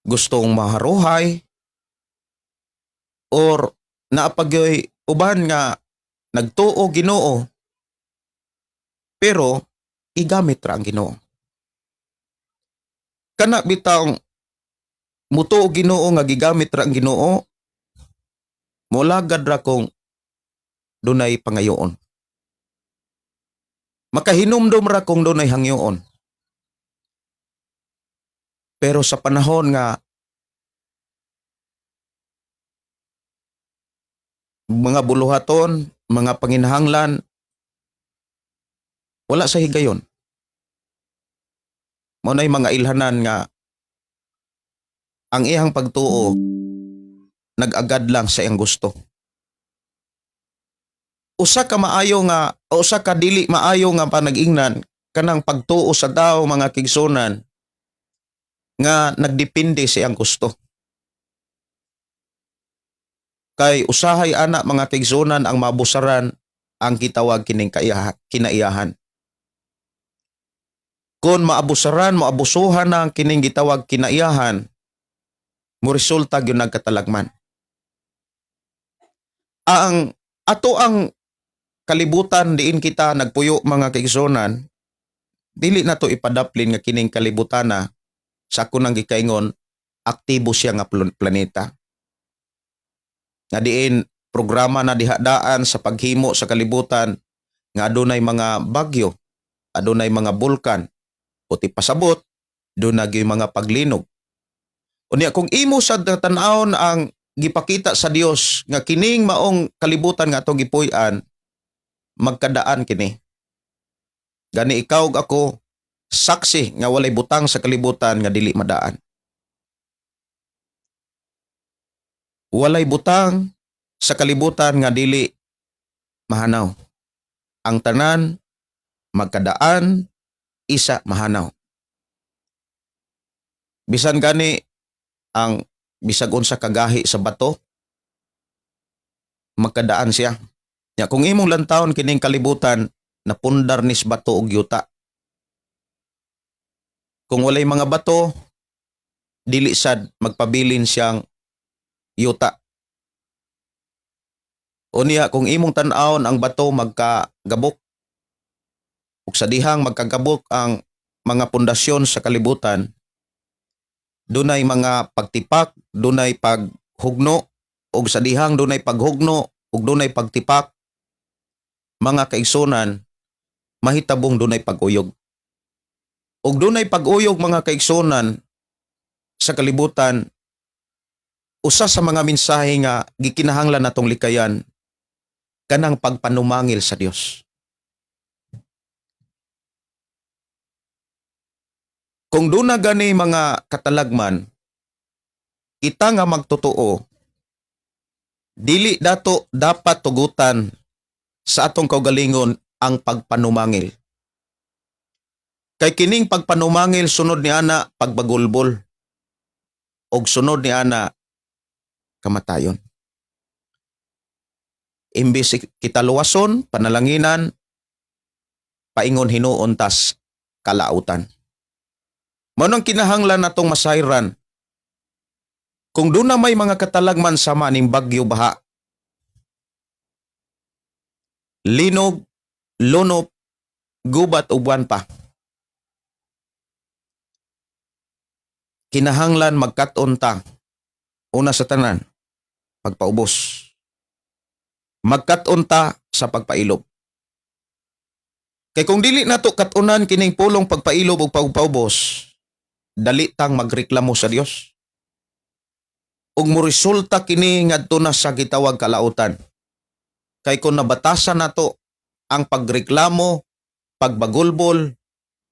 gustong maharuhay, or naapagyoy uban nga nagtuo Ginoo pero igamit ra ang Ginoo. Kana bitawng mutuo Ginoo nga gigamit ra ang Ginoo, molagad ra kung dunay pangayoon. Makahinumdum ra kung dunay hangyoon. Pero sa panahon nga Mga buluhaton, mga panginahanglan, wala sa higayon. Mao na'y mga ilhanan nga ang iyang pagtuo nag-agad lang sa iyang gusto. Usa ka maayo nga o usa ka dili maayo nga panag-ingnan kanang pagtuo sa tao, mga kaigsuonan, nga nagdepende sa iyang gusto. Kay usahay ana, mga kaigsuonan, ang mabusaran ang gitawag kining kinaiyahan. Kung maabusaran, maabusuhan na ang kining gitawag kinaiyahan, mo resulta gyud nagkatalagman. Ang ato ang kalibutan diin kita nagpuyo, mga kaigsuonan, dili na to ipadaplin nga kining kalibutan na sa ako nang gikaingon, aktibo siya nga planeta. Nga diin programa na dihadaan sa paghimo sa kalibutan nga adunay mga bagyo, adunay mga bulkan, puti pasabot, duna gyud mga paglinog. Unya kung imo sad tan-awon ang gipakita sa Dios nga kining maong kalibutan nga atong gipuy-an, magkadaan kini. Gani ikaw ug ako saksi nga walay butang sa kalibutan nga dili madaan. Walay butang sa kalibutan nga dili mahanaw. Ang tanan magkadaan isa mahanaw. Bisan gani ang bisag unsa kagahi sa bato, magkadaan siya. Ya kung imong lantawon kining kalibutan, napundar nis bato ug yuta. Kung walay mga bato, dili sad magpabilin siyang yuta. Unya kung imong tan-awon ang bato, magkagabok. Ug sa dihang magkagabok ang mga pundasyon sa kalibutan, dunay mga pagtipak, dunay paghugno, ug sa dihang dunay paghugno ug dunay pagtipak, mga kaigsunan, mahitabong dunay pag-uyog. Ug dunay pag-uyog, mga kaigsunan, sa kalibutan, usa sa mga mensahe nga gikinahanglan natong likayan kanang pagpanumangil sa Dios. Kung duna gani mga katalagman, kita nga magtotoo, dili dato dapat tugutan sa atong kaugalingon ang pagpanumangil. Kay kining pagpanumangil, sunod ni ana pagbagulbol og sunod ni ana kamatayon. Imbis kita luwason, panalanginan, paingon hinuon tas kalautan. Mao nang kinahanglan natong masayran. Kung doon na may mga katalagman sama ning bagyo, baha, linog, lunop, gubat ug buwan pa, kinahanglan magkat-on ta. Una sa tanan, pagpaubos. Magkat-on ta sa pagpailob. Kay kung dili nato kat-unan kining pulong pagpailob ug pagpaubos, dali tang magreklamo sa Dios. Ug moresulta kini ngadto na sa gitawag kalautan. Kay kung nabatasan nato ang pagreklamo, pagbagulbol,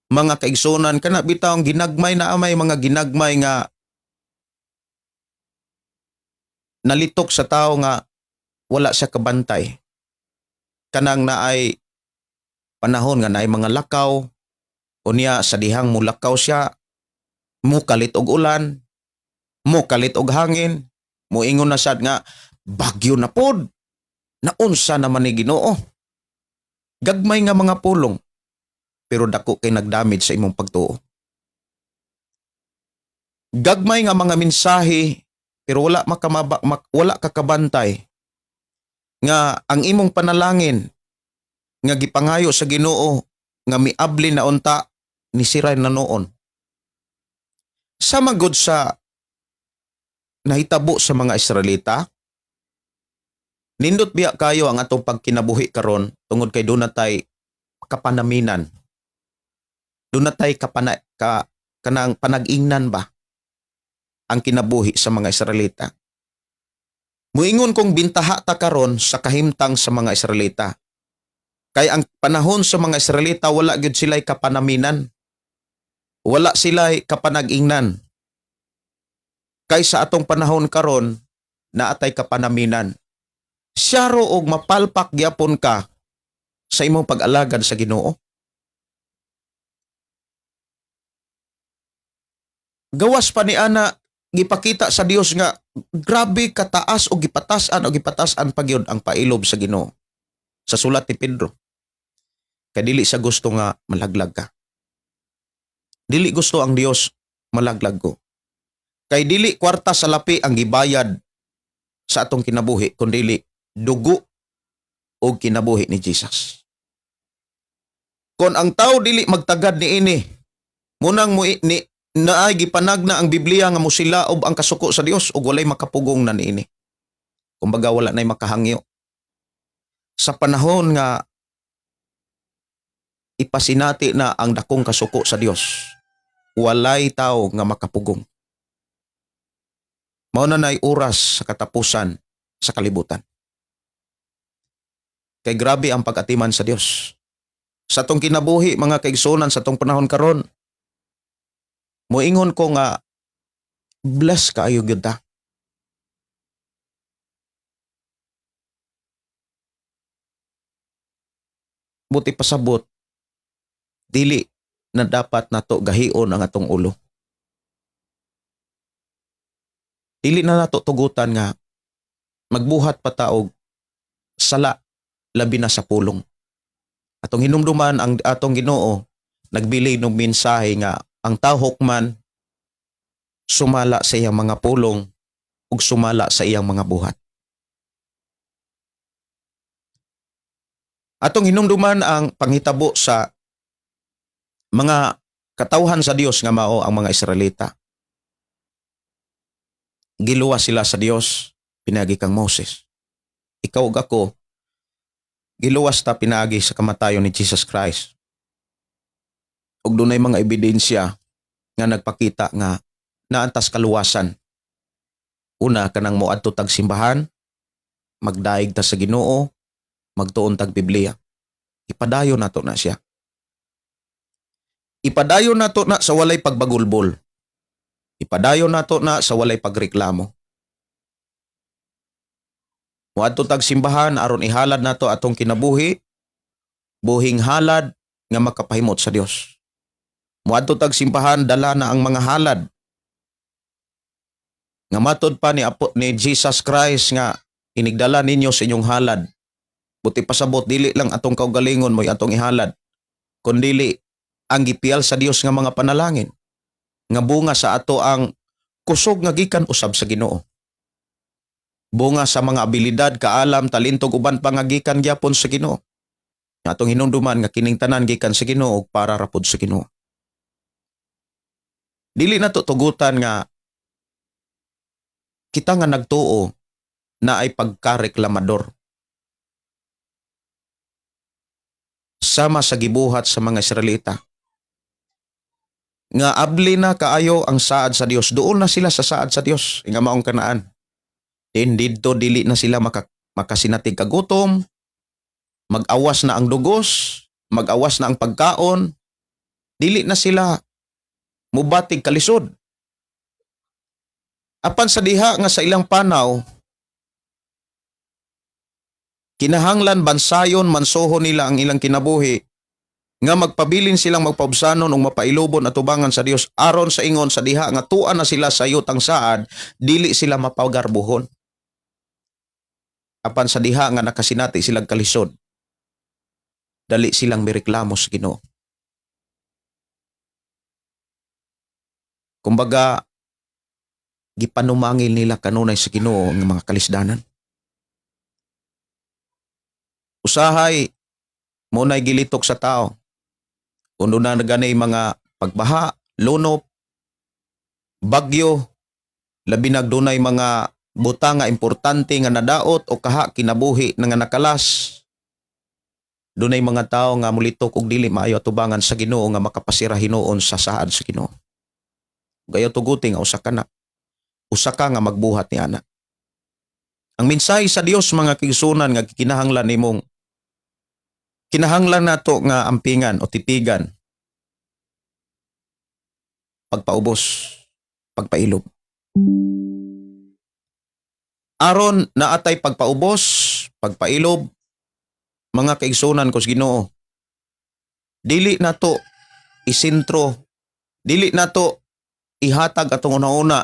mga kaigsunan, kana bitaw ang ginagmay na amay mga ginagmay nga nalitok sa tao nga wala siya kabantay. Kanang naay panahon nga naay mga lakaw, unya sa dihang mulakaw siya, mukalit og ulan, mukalit og hangin, muingon na sad nga bagyo na pod. Naunsa naman ni Ginoo. Gagmay nga mga pulong, pero dako kay nagdamage sa imong pagtuo. Gagmay nga mga mensahe, pero wala ka kabantay nga ang imong panalangin nga gipangayo sa Ginoo nga miabli na unta ni siray na noon. Sama gud sa nahitabo sa mga Israelita, nindot biya kayo ang atong pagkinabuhi karon tungod kay duna tay kapanaminan. Duna tay kanang panag-ingnan ba ang kinabuhi sa mga Israelita. Muingon kong bintaha ta karon sa kahimtang sa mga Israelita. Kay ang panahon sa mga Israelita, wala gyud sila'y kapanaminan. Wala sila'y kapanag-ingnan. Kay sa atong panahon karon, naatay kapanaminan. Siyaro og mapalpak gyapon ka sa imong pag-alagad sa Ginoo. Gawas pa ni ana, gipakita sa Dios nga grabe kataas o gipatasan o gipatasan pa gyud ang pailob sa Ginoo sa sulat ni Pedro. Kay dili sa gusto nga malaglag ka. Dili gusto ang Dios malaglag ko. Kay dili kwarta sa lapi ang gibayad sa atong kinabuhi, kundi dugo o kinabuhi ni Jesus. Kon ang tao dili magtagad niini, munang mo ni naay gipanagna ang Biblia nga mosilaob ang kasuko sa Dios ug walay makapugong na niini. Kumbaga, wala nay makahangyo. Sa panahon nga ipasinati na ang dakong kasuko sa Dios, walay tao nga makapugong. Mao na nay oras sa katapusan sa kalibutan. Kay grabe ang pag-atiman sa Dios. Sa atong kinabuhi, mga kaigsunan, sa atong panahon karon, moingon ko nga bless kaayo gyud ta. Buti pasabot, dili na dapat nato gahion ang atong ulo. Dili na nato tugutan nga magbuhat pa ta og sala, labi na sa pulong. Atong hinumduman ang atong Ginoo nagbili ng mensahe nga ang tao hukman sumala sa iyang mga pulong ug sumala sa iyang mga buhat. Atong hinumduman ang panghitabo sa mga katawhan sa Dios nga mao ang mga Israelita. Giluwas sila sa Dios pinaagi kang Moses. Ikaw ug ako, giluwas ta pinaagi sa kamatayon ni Jesus Christ. Ug dunay mga ebidensya nga nagpakita nga naantas kaluwasan. Una, kanang moadto tag simbahan, magdaig ta sa Ginoo, magtuon tag Biblia. Ipadayon nato na siya. Ipadayon nato na sa walay pagbagulbol. Ipadayon nato na sa walay pagreklamo. Moadto tag simbahan aron ihalad nato atong kinabuhi, buhing halad nga makapahimot sa Dios. Moadto tag simbahan, dala na ang mga halad. Nga matod pa ni Apo, ni Jesus Christ nga inigdala ninyo sa inyong halad. Buti pasabot, dili lang atong kaugalingon mo'y atong ihalad, kundili ang gipiyal sa Dios nga mga panalangin nga bunga sa ato ang kusog nga gikan usab sa Ginoo. Bunga sa mga abilidad, kaalam, talento ug uban pa nga gikan gyapon sa Ginoo. Nga atong hinumduman nga kining tanan gikan sa Ginoo ug para ra pod sa Ginoo. Dili na to tugutan nga kita nga nagtuo na ay pagkareklamador. Sama sa gibuhat sa mga Israelita. Nga abli na kaayo ang saad sa Dios. Doon na sila sa saad sa Dios. Nga maong Kanaan. Then didto dili na sila makasinatig kagutom, mag-awas na ang dugos, mag-awas na ang pagkaon, dili na sila mubatig kalisod. Apan sa diha nga sa ilang panaw, kinahanglan bansayon, mansoho nila ang ilang kinabuhi nga magpabilin silang magpaubsanon ug mapailubon atubangan sa Dios aron sa ingon sa diha nga tuan na sila sa yutang saad, dili sila mapagarbuhon. Apan sa diha nga nakasinati silang kalisod, dali silang mireklamo sa Ginoo. Kumbaga, gipanumangil nila kanunay sa Ginoo ang mga kalisdanan. Usahay, mo na'y gilitok sa tao. Kung doon na ganay mga pagbaha, lunop, bagyo, labi nag dunay mga buta nga importante nga nadaot o kaha kinabuhi na nga nakalas. Dunay mga tao nga mulitok og dili maayo atubangan sa Ginoo nga makapasira hinuon sa saad sa Ginoo. Gayo tuguti nga usa ka na. Usa ka nga magbuhat ni ana. Ang mensahe sa Dios, mga kaigsuonan, nga kinahanglan nimong kinahanglan nato nga ampingan o tipigan, pagpaubos, pagpailob. Aron naatay pagpaubos, pagpailob, mga kaigsuonan ko sa Ginoo, dili nato isentro, dili nato ihatag atong una-una,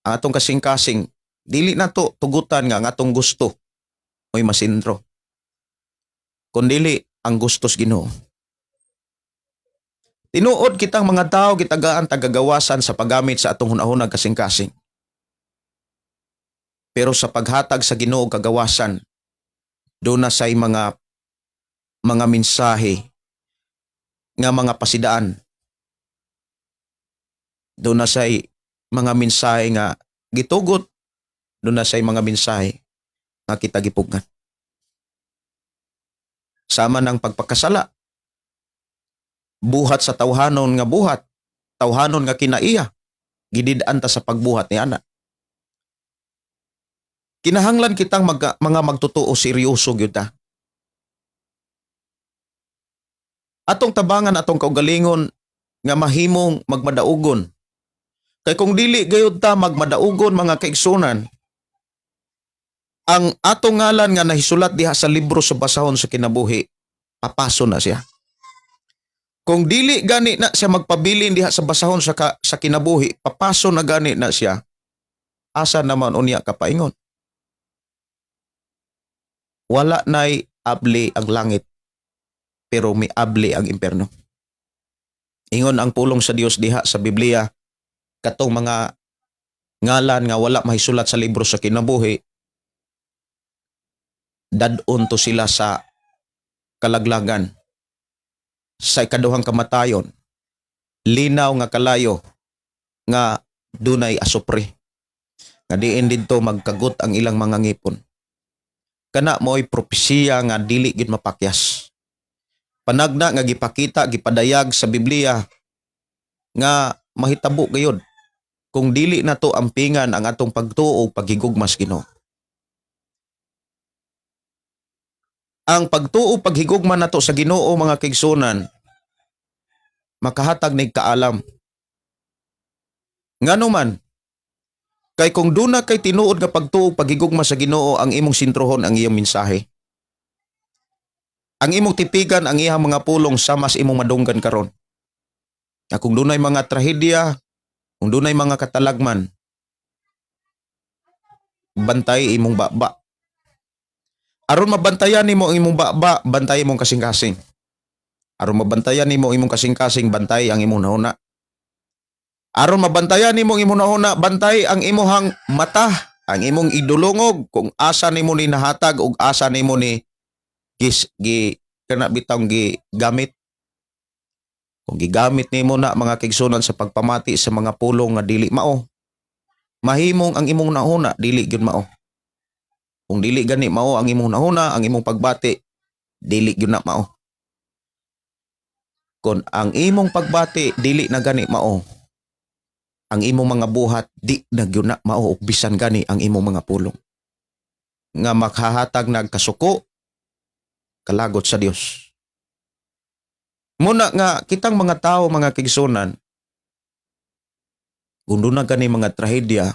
ang atong kasing-kasing, dili nato tugutan nga ang atong gusto mo'y masentro. Kundili ang gusto sa Ginoo. Tinuod, kitang mga tao gitagaan tagagawasan sa paggamit sa atong hunahunag, kasing-kasing. Pero sa paghatag sa Ginoo kagawasan, duna say mga mensahe nga mga pasidaan. Duna say mga mensahe nga gitugot, duna say mga mensahe nga kita gipugngan. Sama ng pagpakasala, buhat sa tawhanon nga buhat, tawhanon nga kinaiya, gidid-an ta sa pagbuhat ni ana. Kinahanglan kitang mga magtotoo, seryoso gyud ta. Atong tabangan atong kaugalingon nga mahimong magmadaugon. Kay kung dili gayud ta magmadaugon, mga kaigsunan, ang atong ngalan nga nahisulat diha sa libro sa basahon sa kinabuhi, papaso na siya. Kung dili gani na siya magpabilin diha sa basahon sa kinabuhi, papaso na gani na siya. Asa naman unya kapaingon? Wala na'y abli ang langit, pero may abli ang imperno. Ingon ang pulong sa Dios diha sa Biblia, katong mga ngalan nga wala mahisulat sa libro sa kinabuhi, dad-on to sila sa kalaglagan, sa ikaduhang kamatayon, linaw nga kalayo nga dunay asupre nga diin didto magkagot ang ilang mga ngipon. Kana mo'y propesiya nga dili gid mapakyas. Panagna nga gipakita, gipadayag sa Biblia nga mahitabo gayud kung dili nato ampingan ang atong pagtuo ug paghigugma sa Ginoo. Ang pagtuo, paghigugma nato sa Ginoo, mga kaigsuonan, makahatag nig kaalam. Ngano man, kay kung duna kay tinuod nga pagtuo, paghigugma sa Ginoo, ang imong sintrohon ang iyong mensahe. Ang imong tipigan ang iyang mga pulong sama sa imong madunggan karon. Na kung dunay mga trahedya, kung dunay mga katalagman, bantay imong baba. Aron mabantayan nimo ang imong baba, bantay imong kasing-kasing. Aron mabantayan nimo ang imong kasing-kasing, bantay ang imong nahuna. Aron mabantayan nimo ang imong nahuna, bantay ang imong mata, ang imong idulungog kung asa nimo ni nahatag ug asa nimo ni gis gi kana bitawng gi gamit. Kung gigamit nimo na, mga kaigsuonan, sa pagpamati sa mga pulong nga dili mao, mahimong ang imong nahuna dili gyud mao. Kung dili gani mao ang imong nahuna, ang imong pagbati dili gyud na mao. Kung ang imong pagbati dili na gani mao, ang imong mga buhat di na gyud na mao ug bisan gani ang imong mga pulong nga makahatag nagkasuko kalagot sa Dios. Muna nga kitang mga tao, mga kaigsuonan, kung duna gani mga trahedya,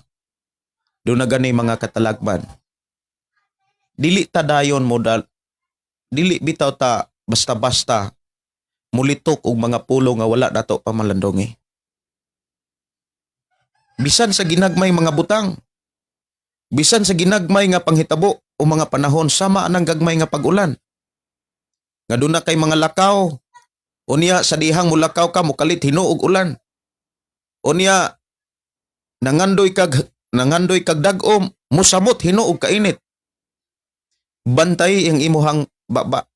duna gani mga katalagman, dili ta dayon modal, dili bitaw ta basta-basta mulitok og mga pulong nga wala nato pamalandongi. Bisan sa ginagmay mga butang, bisan sa ginagmay nga panghitabo o mga panahon, sama anang gagmay nga pag-ulan. Nga duna kay mga lakaw, unya sa dihang mulakaw ka, mukalit hinuog ulan. Unya nangandoy kag dag-om, musamot hinuog kainit. Bantay ang imuhang baba.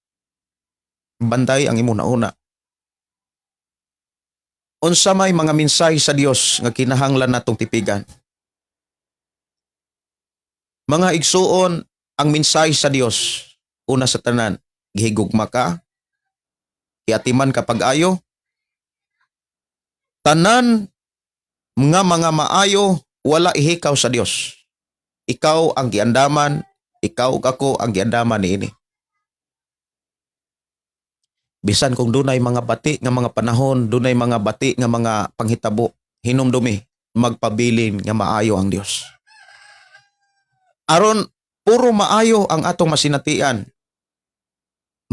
Bantay ang imong nauna. Unsa may mga mensahe sa Dios nga kinahanglan natong tipigan? Mga igsuon, ang mensahe sa Dios, una sa tanan, gihigugma ka, giatiman ka pag-ayo, tanan nga mga maayo wala ihikaw sa Dios. Ikaw ang giandaman, ikaw ug ako ang giandaman niini. Bisan kung dunay mga bati nga mga panahon, dunay mga bati nga mga panghitabo, hinumdumi, magpabilin nga maayo ang Dios. Aron puro maayo ang atong masinatian,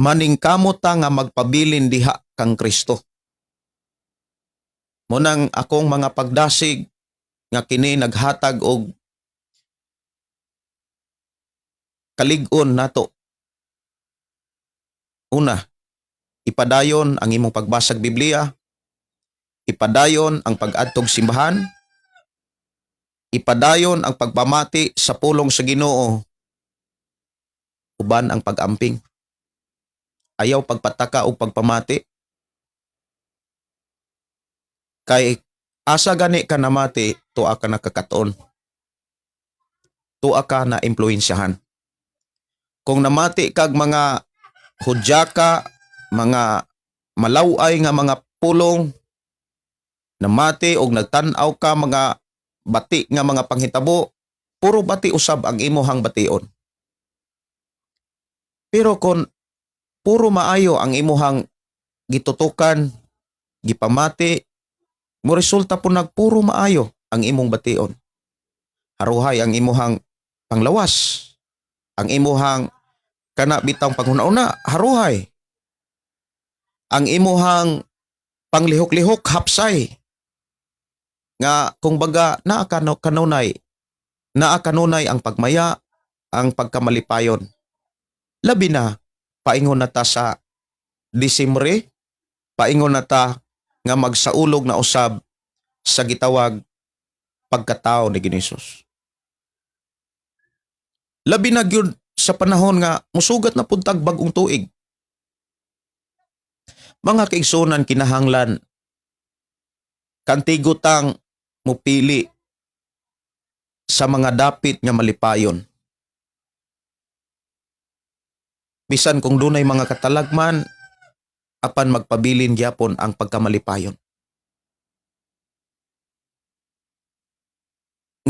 maningkamot ta nga magpabilin diha kang Kristo. Munang akong mga pagdasig nga kini naghatag og kalig-on nato. Una, ipadayon ang imong pagbasag Biblia, ipadayon ang pag-adtog simbahan, ipadayon ang pagpamati sa pulong sa Ginoo, uban ang pag-amping. Ayaw pagpataka o pagpamati. Kay asa gani ka namati, tuwa ka nakakaton. Tuwa ka na impluwensyahan. Kung namati kag mga hudyaka, mga malaway nga mga pulong, namati og nagtan-aw ka mga bati nga mga panghitabo, puro bati usab ang imuhang bation. Pero kung puro maayo ang imuhang gitutukan, gipamati, mo resulta po nagpuro maayo ang imong bation. Haruhay ang imuhang panglawas, ang imuhang kana bitang panghuna-una, haruhay. Ang imuhang panglihok-lihok, hapsay. Nga kung baga naa kanunay, naa kanunay ang pagmaya, ang pagkamalipayon. Labi na paingon na ta sa Disembre, paingon na ta nga magsaulog na usab sa gitawag pagkatao ni Ginoong Hesus. Labi na gyud sa panahon nga musugat na pud tag bag-ong tuig. Mga kaigsunan, kinahanglan kantigo tang mupili sa mga dapit nga malipayon. Bisan kung dunay mga katalagman, apan magpabilin gyapon ang pagkamalipayon.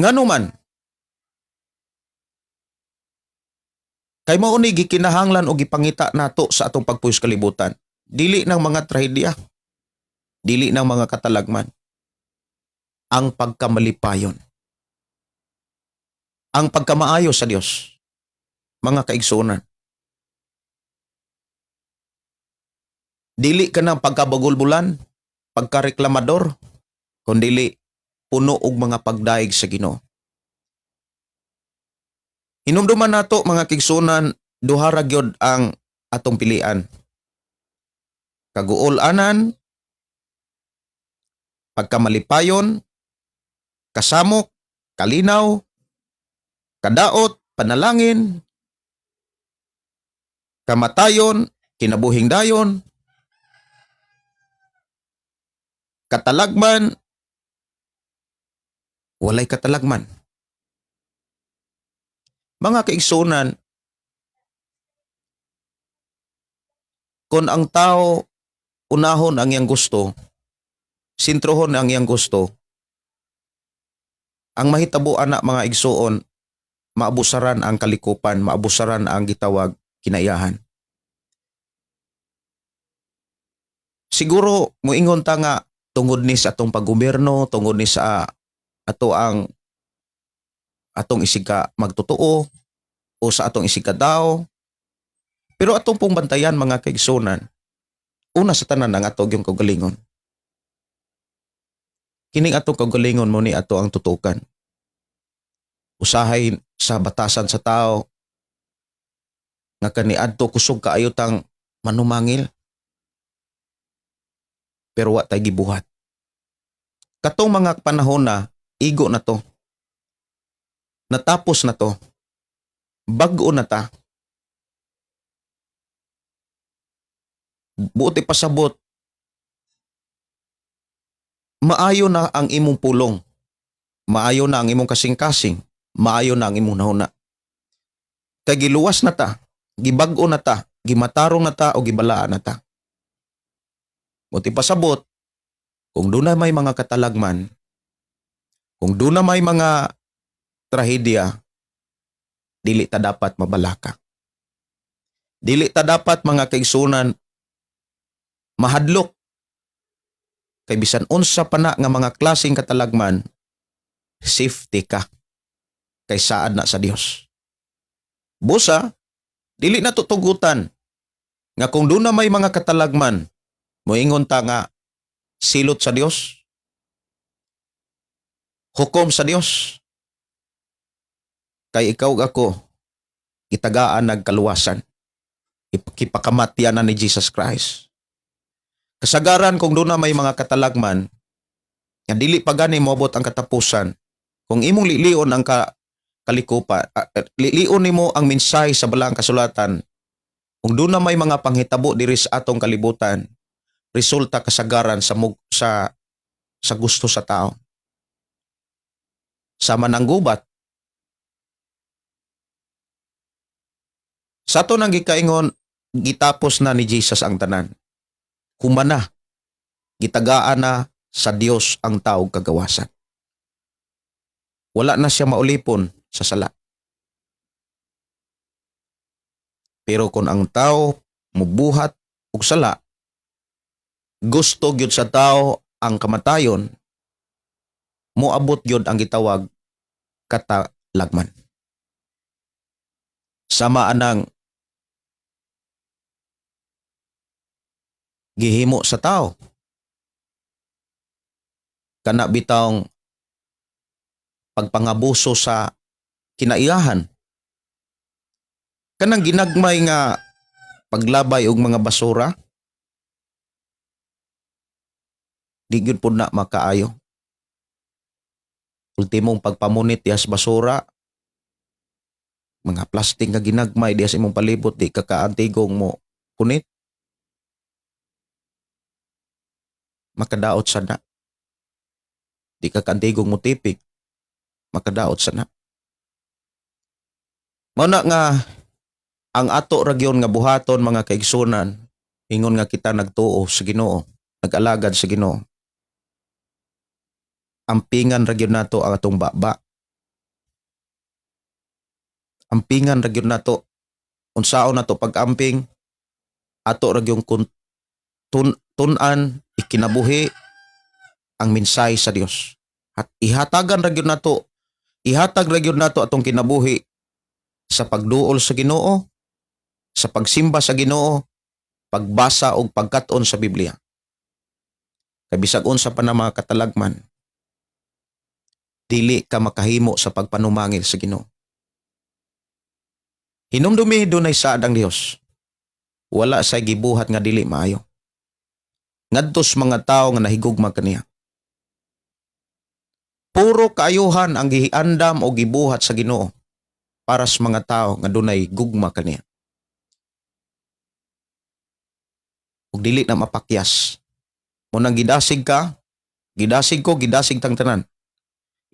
Ngano man, kay mao ni gikinahanglan og gipangita nato sa atong pagpuyo sa kalibutan. Dili ng mga trahedya, dili ng mga katalagman, ang pagkamalipayon, ang pagkamaayo sa Dios, mga kaigsuonan. Dili ka ng pagkabagulbulan, pagkareklamador, kundili puno og mga pagdaig sa Ginoo. Hinumduman nato, mga kaigsuonan, duha ra gyud ang atong pilian. Kaguol-anan, pagkamalipayon, kasamok, kalinaw, kadaot, panalangin, kamatayon, kinabuhing dayon, katalagman, walay katalagman. Mga kaigsunan, kung ang tao unahon ang iyang gusto, sintrohon ang iyang gusto, ang mahitabo ana, mga igsuon, maabusaran ang kalikupan, maabusaran ang gitawag kinaiyahan. Siguro moingon ta nga tungod ni sa atong paggobyerno, tungod ni sa ato ang atong isig ka magtotoo o sa atong isig ka tao. Pero atong pong bantayan, mga kaigsunan, una sa tanan ang ato yung kaugalingon. Kining atong kaugalingon mo ni ato ang tutukan. Usahay sa batasan sa tao nga kaniadto kusog kaayo tang manumangil, pero wa tay gibuhat. Katong mga panahon na igo na to. Natapos na to. Bag-o na ta. Buot ipasabot, maayo na ang imong pulong. Maayo na ang imong kasing-kasing. Maayo na ang imong nahuna. Kay giluwas na ta, gibag-o na ta, gimatarong na ta o gibalaan na ta. Buot ipasabot, kung doon na may mga katalagman, kung doon na may mga trahedya, Dili ta dapat mabalaka. Dili ta dapat, mga kaigsunan, mahadlok kay bisan unsa pa na nga mga klaseng katalagman, safety ka kay saad na sa Dios. Busa dili na tutugutan nga kung duna may mga katalagman, moingon ta nga silot sa Dios, hukom sa Dios, kay ikaw ug ako gitagaan nagkaluwasan, ipakamatyan na ni Jesus Christ. Kasagaran kung duna may mga katalagman nga dili pa gani moabot ang katapusan, kung imong lilion ang kalikupa, lilion nimo ang mensahe sa Balaang Kasulatan, kung duna may mga panghitabo diri sa atong kalibutan, resulta kasagaran sa sa sa gusto sa tao. Sama ng gubat. Sa ato nang gikaingon, gitapos na ni Jesus ang tanan. Humana, gitagaan na sa Dios ang taog kagawasan. Wala na siya maulipon sa sala. Pero kung ang tao mubuhat og sala, gusto gyud sa tao ang kamatayon, moabot gyud ang gitawag katalagman. Sama anang gihimo sa tao. Kana bitawng pagpangabuso sa kinaiyahan. Kanang ginagmay nga paglabay og mga basura, di gyud pud na makaayo. Ultimong pagpamunit diha sa basura, mga plastic nga ginagmay diha sa imong palibot, di ka kaantigong mo punit. Makadaot sana. Di ka kaantigong mo tipik, makadaot sana. Mao na nga ang ato ra gyud nga buhaton, mga kaigsunan, ingon nga kita nagtuo sa Ginoo, nag-alagad sa Ginoo. Ampingan ra gyud nato ang atong baba. Ampingan ra gyud nato. Unsaon nato pag-amping, ato ra gyud kun tun-an ikinabuhi ang mensahe sa Dios. At ihatagan ra gyud nato, ihatag ra gyud nato atong kinabuhi sa pagduol sa Ginoo, sa pagsimba sa Ginoo, pagbasa og pagkat-on sa Biblia. Kay bisag unsa pa na mga katalagman, dili ka makahimo sa pagpanumangil sa Ginoo. Hinumdumi, dunay saad ang Dios. Wala say gibuhat nga dili maayo ngadto sa mga tawo nga nahigugma kaniya. Puro kaayuhan ang giandam o gibuhat sa Ginoo para sa mga tao nga dunay gugma kaniya. Ug dili na mapakyas. Munang gidasig ka, gidasig ko, gidasig tang tanan.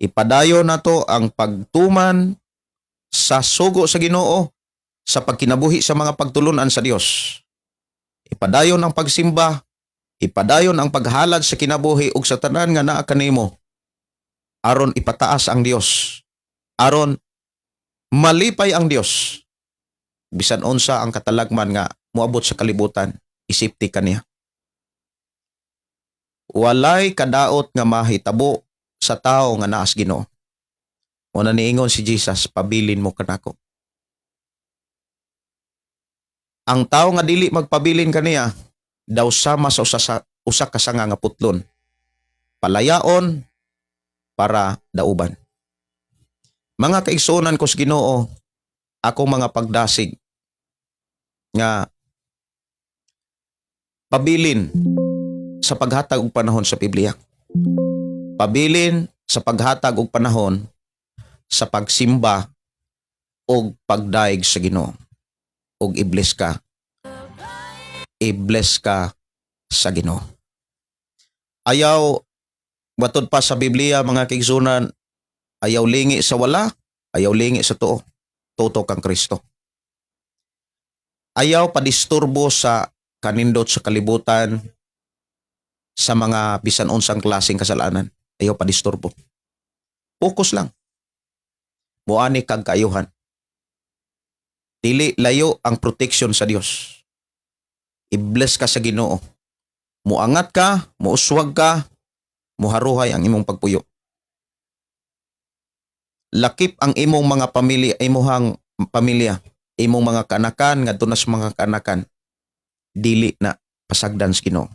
Ipadayon nato ang pagtuman sa sugo sa Ginoo sa pagkinabuhi sa mga pagtulunan sa Dios. Ipadayon ang pagsimba, ipadayon ang paghalad sa kinabuhi ug sa tanan nga naa kanimo aron ipataas ang Dios. Aron malipay ang Dios. Bisan unsa ang katalagman nga moabot sa kalibutan, isipti kaniya. Walay kadaot nga mahitabo sa tao nga naas Ginoo. Mao na niingon si Jesus, "Pabilin mo kanako." Ang tao nga dili magpabilin kaniya daw sama sa usa ka sanga nga putlon. Palayaon para dauban. Mga kaigsuonan ko sa Ginoo, akong mga pagdasig nga pabilin sa paghatag og panahon sa Biblia. Pabilin sa paghatag og panahon sa pagsimba og pagdayeg sa Ginoo. Og i-bless ka. I-bless ka sa Ginoo. Ayaw matod pa sa Biblia, mga kaigsuonan, ayaw lingi sa wala, ayaw lingi sa tuo. Tutok kang Kristo. Ayaw padisturbo sa kanindot sa kalibutan, sa mga bisan unsang klaseng kasalanan. Ayaw padisturbo. Focus lang. Muani kag kaayuhan. Dili layo ang protection sa Dios. I-bless ka sa Ginoo. Muangat ka, muuswag ka, muharuhay ang imong pagpuyo. Lakip ang imong mga pamilya, imuhang pamilya, imong mga kanakan ngadto na sa mga kanakan. Dili na pasagdan sa Ginoo.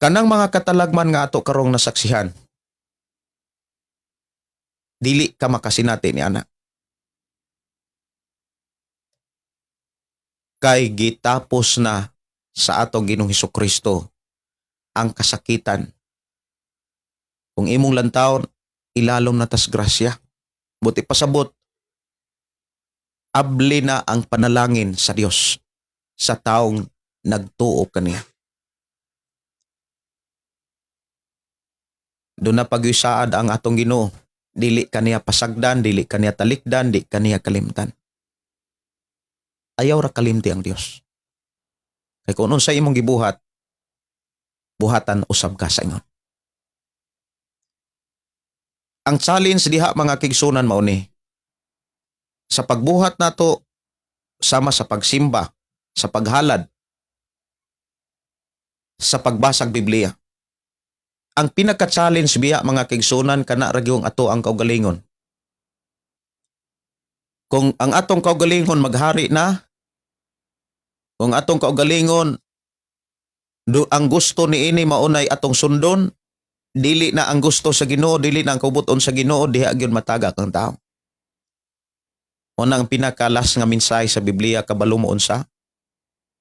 Kanang mga katalagman nga ato karong nasaksihan, dili ka makasinati ni ana. Kay gitapos na sa atong Ginoong Kristo ang kasakitan. Kung imong lantawon, ilalom na tas grasya. Buti pasabot, abli na ang panalangin sa Dios sa taong nagtuo kaniya. Doon na pagyusaad ang atong Ginoo. Dili kaniya pasagdan, dili kaniya talikdan, di kaniya kalimtan. Ayaw ra kalimti ang Dios. Kay kung unsa imong gibuhat, buhatan usab ka sa ingon. Ang challenge diha, mga kigsunan, mao ni. Sa pagbuhat nato sama sa pagsimba, sa paghalad, sa pagbasag Biblia. Ang pinaka-challenge biya, mga kigsunan, kana ra gyud ato ang kaugalingon. Kung ang atong kaugalingon maghari na, kung atong kaugalingon do ang gusto niini maunay atong sundon, dili na ang gusto sa Ginoo, dili na ang kaubuton sa Ginoo, diha gyud matagak ang tao. Unang pinakalas nga mensahe sa Biblia, kabalo mo unsa?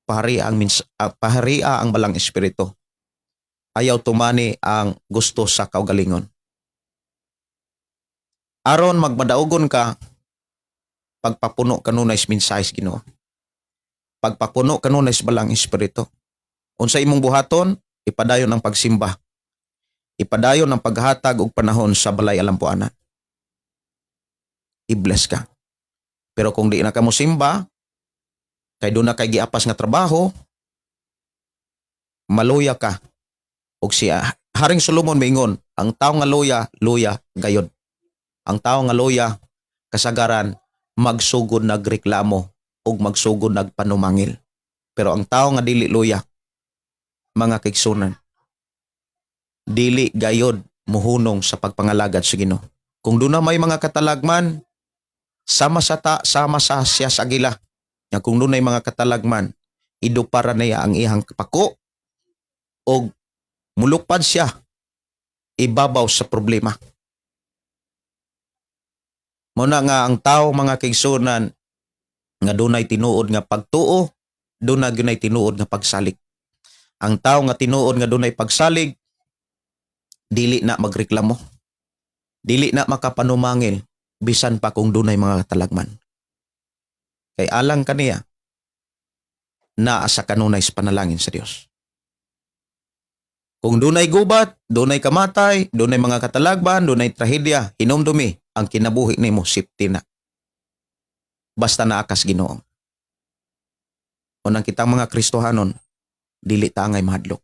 Paharia ang Balang Espiritu. Ayaw tumani ang gusto sa kaugalingon. Aron magmadaugon ka, pagpapuno kanunay sa mensahe sa Ginoo. Pagpapuno kanunay sa Balang Espiritu. Unsa imong buhaton, ipadayon ang pagsimba. Ipadayon ang paghatag og panahon sa balay alampuanan. I-bless ka. Pero kung di na ka mosimba, kay doon na kay giapas nga trabaho, maluya ka. Og si Haring Solomon miingon, ang tao nga luya, luya gayod. Ang tao nga luya, kasagaran, magsugod nagreklamo ug magsugod nagpanumangil. Pero ang tao nga dili luya, mga kaigsunan, dili gayod muhunong sa pagpangalagad sa Ginoo. Kung doon na may mga katalagman, sama sa ta, sama sa siya sa agila. Nga kung doon mga katalagman, idupara niya ang iyang pako o mulupad siya ibabaw sa problema. Muna nga ang tao, mga kaigsunan, nga dunay tinuod nga pagtuo, dunay gyud tinuod nga pagsalig. Ang tao nga tinuod nga dunay pagsalig, dili na magreklamo. Dili na makapanumangil bisan pa kung dunay mga katalagman. Kay alang kaniya, naa sa kanunay sa panalangin sa Dios. Kung dunay gubat, dunay kamatay, dunay mga katalagban, dunay trahedya, hinumdumi, ang kinabuhi nimo safety na. Basta naa kas Ginoo. Unang kitang mga Kristohanon, dili ta angay mahadlok.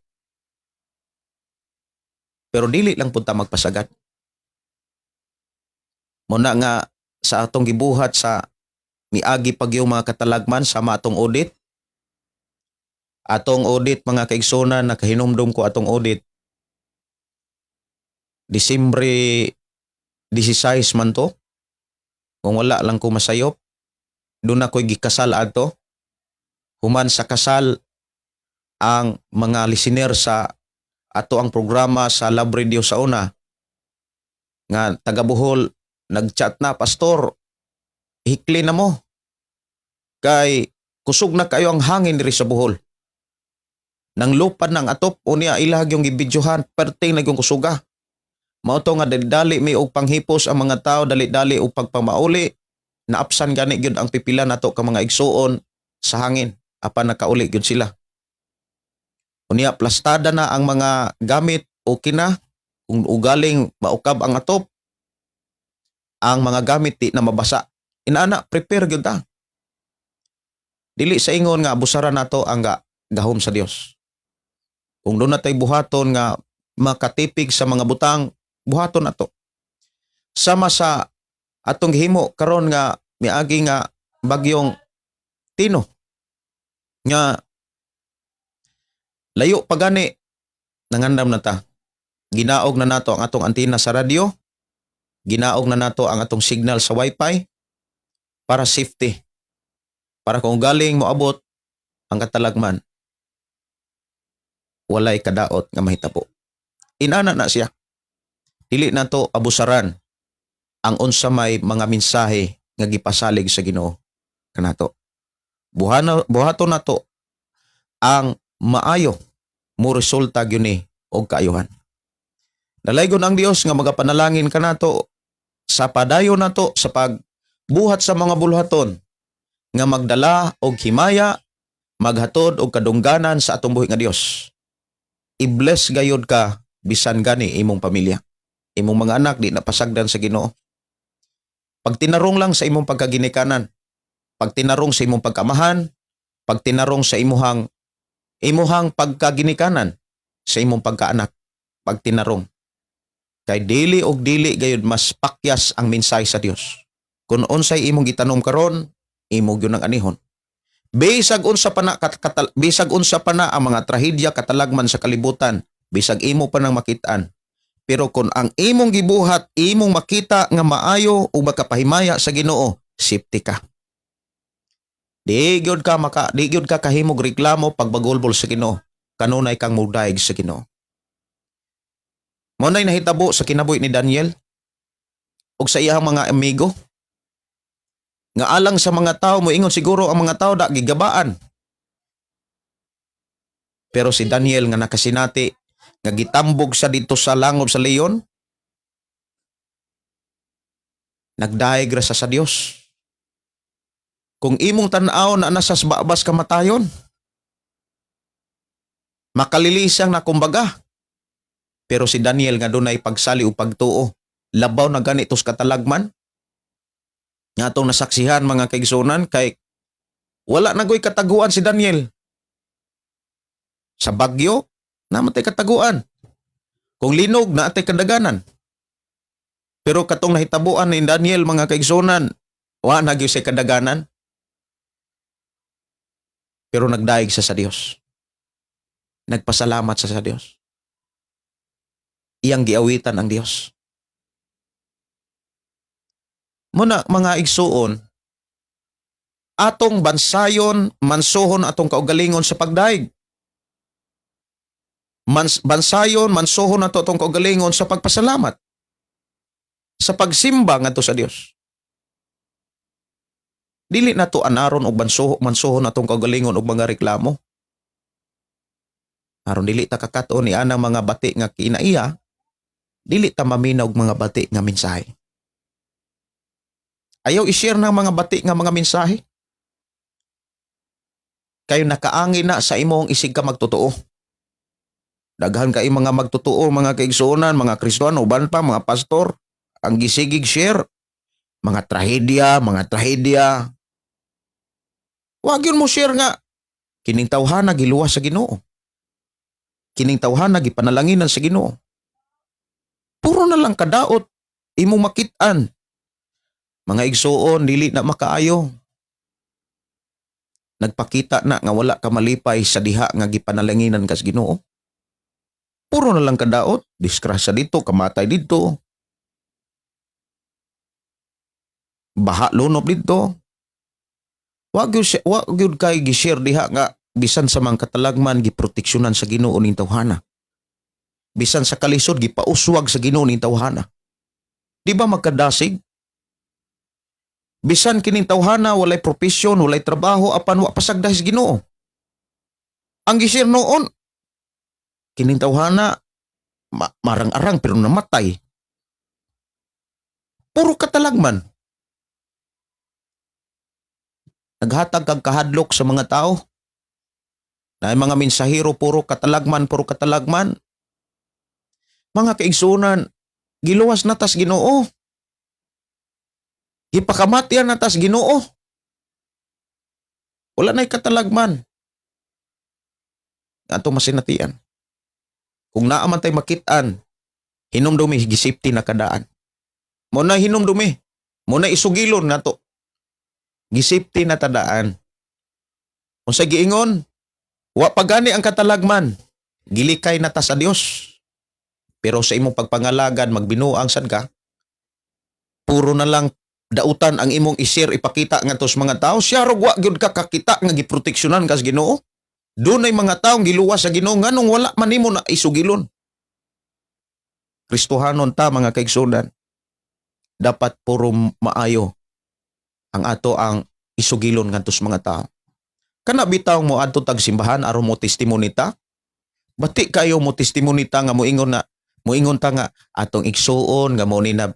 Pero dili lang punta magpasagad. Muna nga sa atong gibuhat sa miagi pag yung mga katalagman sama atong audit. Atong audit, mga kaigsunan, nakahinumdum ko atong audit. Disyembre 16 man to. Kung wala lang ko masayop, doon ako'y gikasal adto. Human sa kasal, ang mga listener sa ato ang programa sa Love Radio sa una nga taga Bohol nagchat na, "Pastor, hikli na mo kay kusog na kayo ang hangin diri sa Bohol." Nang lupad ng atop unya ilag yung gibidyohan, perting na yung kusuga. Mao to nga dali may og panghipos ang mga tao, dali-dali og pagpamauli. Naapsan gani gyud ang pipila nato ka mga igsuon sa hangin, apan nakauli gyud sila. Unya plastada na ang mga gamit, okay na. Kung ugaling maukab ang atop, ang mga gamit di na mabasa. Inaana, prepare gyud ta. Dili sa ingon nga abusaran nato ang gahom sa Dios. Kung doon natay buhaton nga makatipig sa mga butang, buhaton nato. Sama sa atong gihimo karon nga Miagi nga bagyong Tino nga layo pa gani, nangandam na ta. Ginaog na nato ang atong antina sa radyo, ginaog na nato ang atong signal sa wifi para safety, para kung galing moabot ang katalagman, walay kadaot nga mahitabo. Inana na siya. Dili nato abusaran ang unsa may mga mensahe nga gipasalig sa Ginoo kanato. Buhana, buhaton nato ang maayo, mo resulta gyud ni og kaayuhan. Dalaygon ang Dios nga magapanalangin kanato sa padayon nato sa pagbuhat sa mga buluhaton nga magdala og himaya, maghatod og kadungganan sa atong buhi nga Dios. I-bless gayod ka bisan gani imong pamilya. Imong mga anak di na pasagdan sa Ginoo. Pagtinarong lang sa imong pagkaginikanan, pagtinarong sa imong pagkamahan, pagtinarong sa imuhang pagkaginikanan, sa imong pagkaanak, pagtinarong. Kay dili og dili gayud mas pakyas ang mensahe sa Dios. Kung unsay imong gitanom karon, imo gyud ang anihon. Bisag unsa pa na ang mga trahedya, katalagman sa kalibutan, bisag imo pa nang makitaan. Pero kung ang imong gibuhat, imong makita nga maayo ug makapahimaya sa Ginoo, safety ka. Di gyud ka kahimog reklamo pagbagulbol sa Ginoo. Kanunay kang mudayeg sa Ginoo. Mao nay nahitabo sa kinabuhi ni Daniel ug sa iyang mga amigo. Nga alang sa mga tao, moingon siguro ang mga tao da gigabaan. Pero si Daniel nga nakasinati nga gitambog sa dito sa langob sa leon, nagdayeg ra sa Dios. Kung imong tan-aw na nasa babas kamatayon, makalilisang na kumbaga. Pero si Daniel nga dunay pagsali o pagtuo, labaw na ganito sa katalagman, nga atong nasaksihan, mga kaigsunan, kay wala na goy kataguan si Daniel. Sa bagyo, namatay kataguan. Kung linog, naatay kadaganan. Pero katong nahitabuan ni Daniel, mga kaigsunan, wa na gyud siya kadaganan. Pero nagdayeg siya sa Dios. Nagpasalamat siya sa Dios. Iyang giawitan ang Dios. Muna, mga igsuon, atong bansayon, mansuhon atong kaugalingon sa pagdaig. Bansayon, mansuhon ato atong kaugalingon sa pagpasalamat. Sa pagsimba ngadto sa Dios. Dili nato anaron og mansuhon atong kaugalingon og mga reklamo. Aron dili ta kakaton ni anang mga bati nga kinaiya, dili ta maminaw og mga bati nga mensahe. Ayaw i-share ng mga bati nga mga mensahe. Kayo nakaangi na sa imong isig ka magtotoo. Daghan kay mga magtotoo, mga kaigsuonan, mga Kristiyano, uban pa mga pastor, ang gisigig share mga trahedya, mga trahedya. Wag yun mo share nga kining tawhana giluwas sa Ginoo. Kining tawhana gipanalanginan sa Ginoo. Puro na lang kadaot imong makit-an. Mga igsuon, dili na makaayo. Nagpakita na nga wala ka malipay sa diha nga gipanalanginan kas Ginoo. Puro na lang kadaot, disgrasya dito, kamatay dito. Baha lunob dito. Wa gyud kay gi-share diha nga bisan sa mga katalagman giproteksyonan sa Ginoo ning tawhana. Bisan sa kalisod gipauswag sa Ginoo ning tawhana. Di ba magkadasig? Bisan kining tawhana walay propesyon, walay trabaho, apan wa pasagdahi sa Ginoo. Ang gi-share noon, kining tawhana marang-arang pero namatay. Puro katalagman. Naghatag kag kahadlok sa mga tao. Na mga mensahero puro katalagman, puro katalagman. Mga kaigsunan, giluwas na tas Ginoo. Gipakamatian na tas Ginoo. Wala na'y katalagman. Ato masinatian. Kung naa man tay makit-an, hinumdumi, gisipti na kadaan. Mo na hinumdumi. Mo na isugilon nato. Gisipti na tadaan. Unsa giingon? Wa pa gani ang katalagman. Gilikay na ta sa Dios. Pero sa imong pagpangalagad magbinuang sad ka. Puro na lang dautan ang imong i-share, ipakita ngadto sa mga tao. Siya wa gyud ka kakita nga giproteksyonan kas Ginoo. Dunay mga taong giluwas sa Ginoo, nganong wala man nimo na isugilon? Kristohanon ta, mga kaigsunan. Dapat puro maayo ang ato ang isugilon ngadto sa mga tao. Kana bitaw mo adto tag simbahan aron mo testimony ta? Bati kayo mo testimony ta nga moingon na moingon ta nga atong igsuon nga mo ni na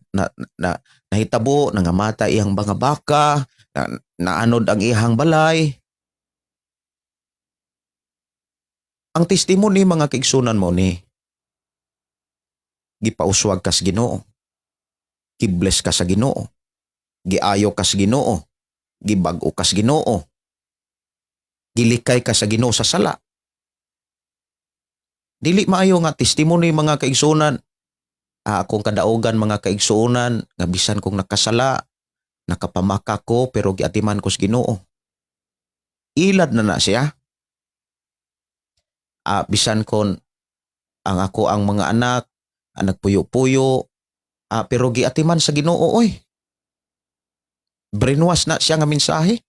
nahitabo, nangamata iyang mga baka, na, naanod ang iyang balay. Ang testimony, mga kaigsunan, mo ni gipauswag kas Ginoo. Gibless ka sa Ginoo. Giayo kas Ginoo. Gibag-o kas Ginoo. Gilikay ka sa Ginoo sa sala. Dili maayo nga testimony, mga kaigsunan. Ah, akong kadaugan, mga kaigsuonan, nga bisan kong nakasala, nakapamaka ko, pero giatiman ko sa Ginoo. Ilad na na siya. Ah, bisan kon ang ako ang mga anak, ang nagpuyo-puyo, pero giatiman sa Ginoo oy. Brainwash na siya nga mensahe.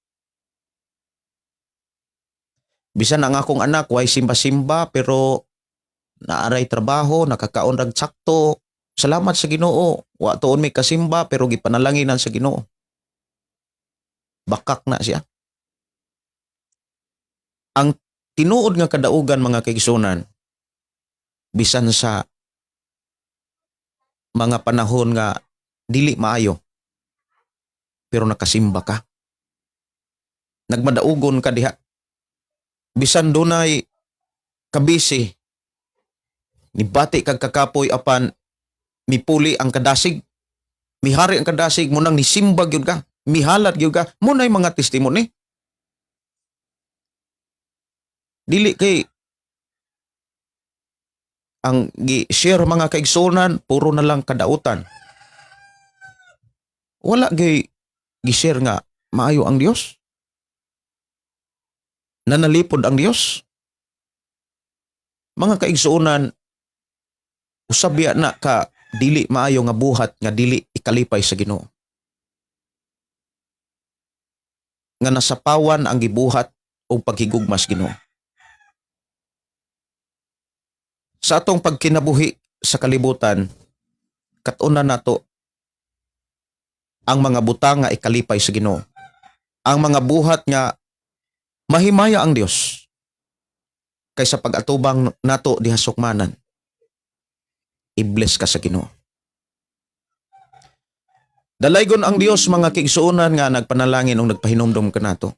Bisan ang akong anak way simba-simba, pero naaray trabaho, nakakaon rag sakto. Salamat sa Ginoo. Wa tuon may kasimba, pero gipanalanginan sa Ginoo. Bakak na siya. Ang tinuod nga kadaugan, mga kaigsunan, bisan sa mga panahon nga dili maayo, pero nakasimba ka. Nagmadaugon ka diha. Bisan dunay kabisi, nibati kag kakapoy, apan mipuli ang kadasig, mihari ang kadasig mo, nang nisimba gyud ka, mihalat gyud ka, mo na'y mga testimony. Dili kay ang gi-share, mga kaigsunan, puro na lang kadautan. Wala gay gi-share nga maayo ang Dios. Nanalipod ang Dios. Mga kaigsuonan, usab biya na ka dili maayo nga buhat nga dili ikalipay sa Ginoo. Nga nasapawan ang gibuhat o paghigugma sa Ginoo. Sa atong pagkinabuhi sa kalibutan, katunan nato ang mga butang nga ikalipay sa Ginoo. Ang mga buhat nga mahimaya ang Dios kaysa pag-atubang nato diha sukmanan. I-bless ka sa Ginoo. Dalaygon ang Dios, mga kaigsuonan, nga nagpanalangin ug nagpahinumdom kanato.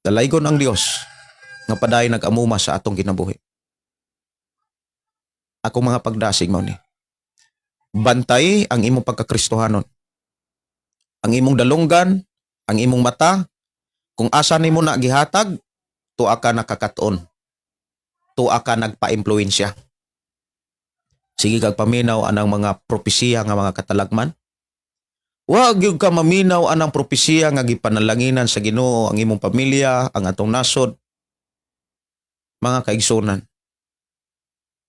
Dalaygon ang Dios nga padayon nag-amuma sa atong kinabuhi. Akong mga pagdasig mao ni. Bantay ang imong pagkakristohanon. Ang imong dalunggan, ang imong mata, kung asa nimo na gihatag, tuwa ka nakakaton. Tuwa ka nagpa-impluwensya. Sige kag paminaw anang mga propesiya nga mga katalagman. Wa gyud ka maminaw anang propesiya nga gipanalanginan sa Ginoo ang imong pamilya, ang atong nasod. Mga kaigsunan,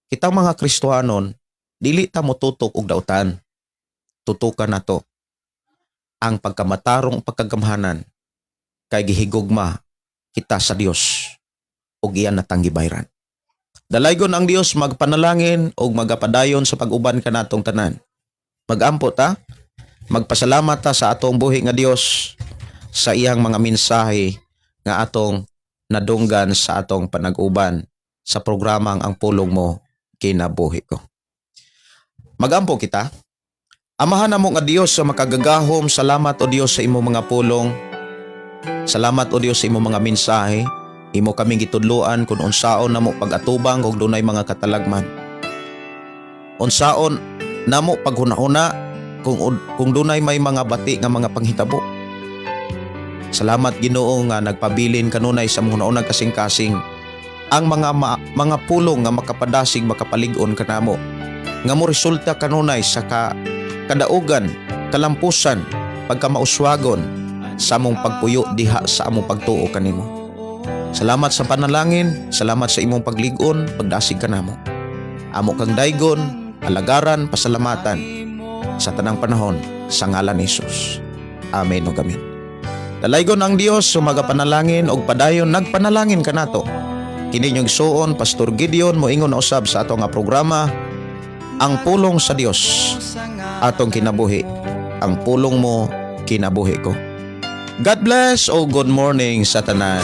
kitang mga Kristohanon, dili ta motutok og dautan. Tutukan nato ang pagkamatarong, pagkagamhanan, kay gihigugma kita sa Dios ug iyan natang gibayran. Dalaygon ang Dios, magpanalangin ug magapadayon sa pag-uban kanatong tanan. Magampo ta, magpasalamat ta sa atong buhi nga Dios sa iyang mga mensahe nga atong nadunggan sa atong panag-uban sa programang Ang Pulong Mo Kinabuhi Ko. Magampo kita. Amahan namo nga Dios sa makagagahom, salamat o Dios sa imong mga pulong. Salamat o Dios sa imong mga mensahe. Imo kaming gitudloan kung unsaon namo pag-atubang kung dunay mga katalagman. Unsaon namo paghuna-huna kung dunay may mga bati nga mga panghitabo. Salamat, Ginoo, nga nagpabilin kanunay sa mga unang kasing-kasing ang mga pulong nga makapadasig, makapalig-on kanamo nga mo resulta kanunay sa kadaugan, kalampusan, pagkamauswagon. Sa among pagpuyo diha sa among pagtuo kanimo. Salamat sa panalangin, salamat sa imong paglig-on, pagdasig kanamo. Amo kang daygon, alagaran, pasalamatan sa tanang panahon sa ngalan ni Jesus. Amen ug amen. Dalaygon ang Dios, sumagapanalangin og padayon nagpanalangin kanato. Kini inyong igsuon, Pastor Gideon, moingon na usab sa ato nga programa, Ang Pulong sa Dios, atong kinabuhi. Ang pulong mo, kinabuhi ko. God bless o good morning sa tanan.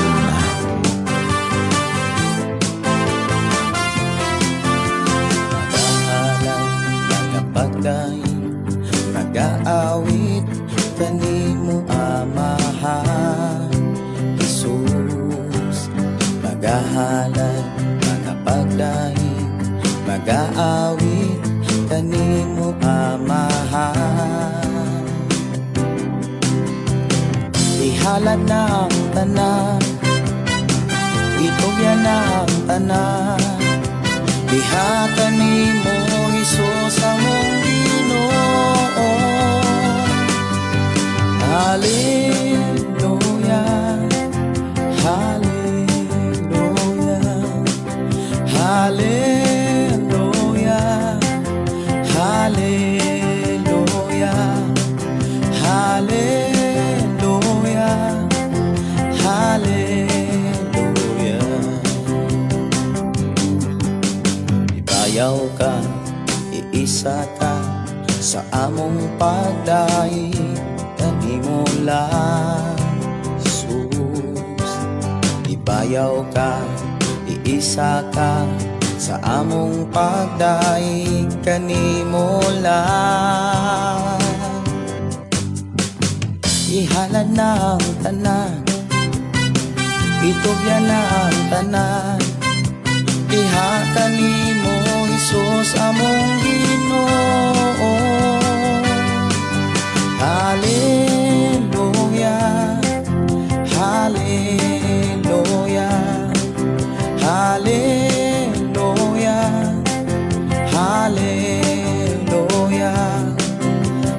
Nagahalay, nagapagdaig, nagaawit kanimo, Amahan Jesus. Magahalay, magapagdaig, magaawit kanimo, Amahan. Ihalad na ang tanan, itugyan na ang tanan, diha kanimo, Hesus, among Ginoo. Hallelujah, Hallelujah, Hallelujah, Hallelujah, Hallelujah, Hallelujah. Ibayaw ka, iisa ka sa among pagdaig kanimo lang, Jesus. Ibayaw ka, iisa ka sa among pagdaig kanimo lang. Ihalad na ang tanan, itugyan na ang tanan, diha kanimo, Hesus, among Ginoo. Hallelujah, Hallelujah, Hallelujah, Hallelujah,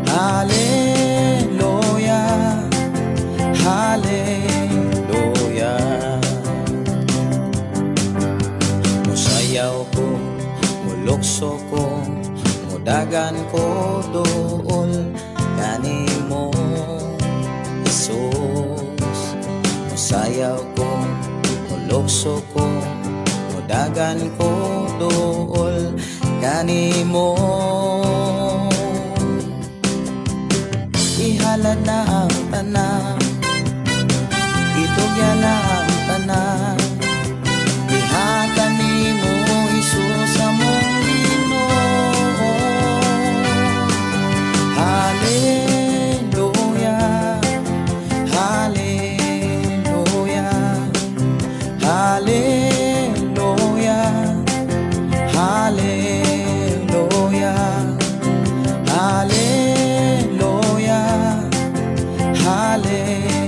Hallelujah, Hallelujah. Musayaw ko, mulukso ko, mudagan ko duol kanimo, Jesus. Musayaw ko, mulukso ko, mudagan ko duol kanimo. Ihalad na ang tanan, itugyan na ang tanan, diha kanimo, Hesus, among Ginoo. Hallelujah, Hallelujah, Hallelujah, Hallelujah, Hallelujah, Hallelujah.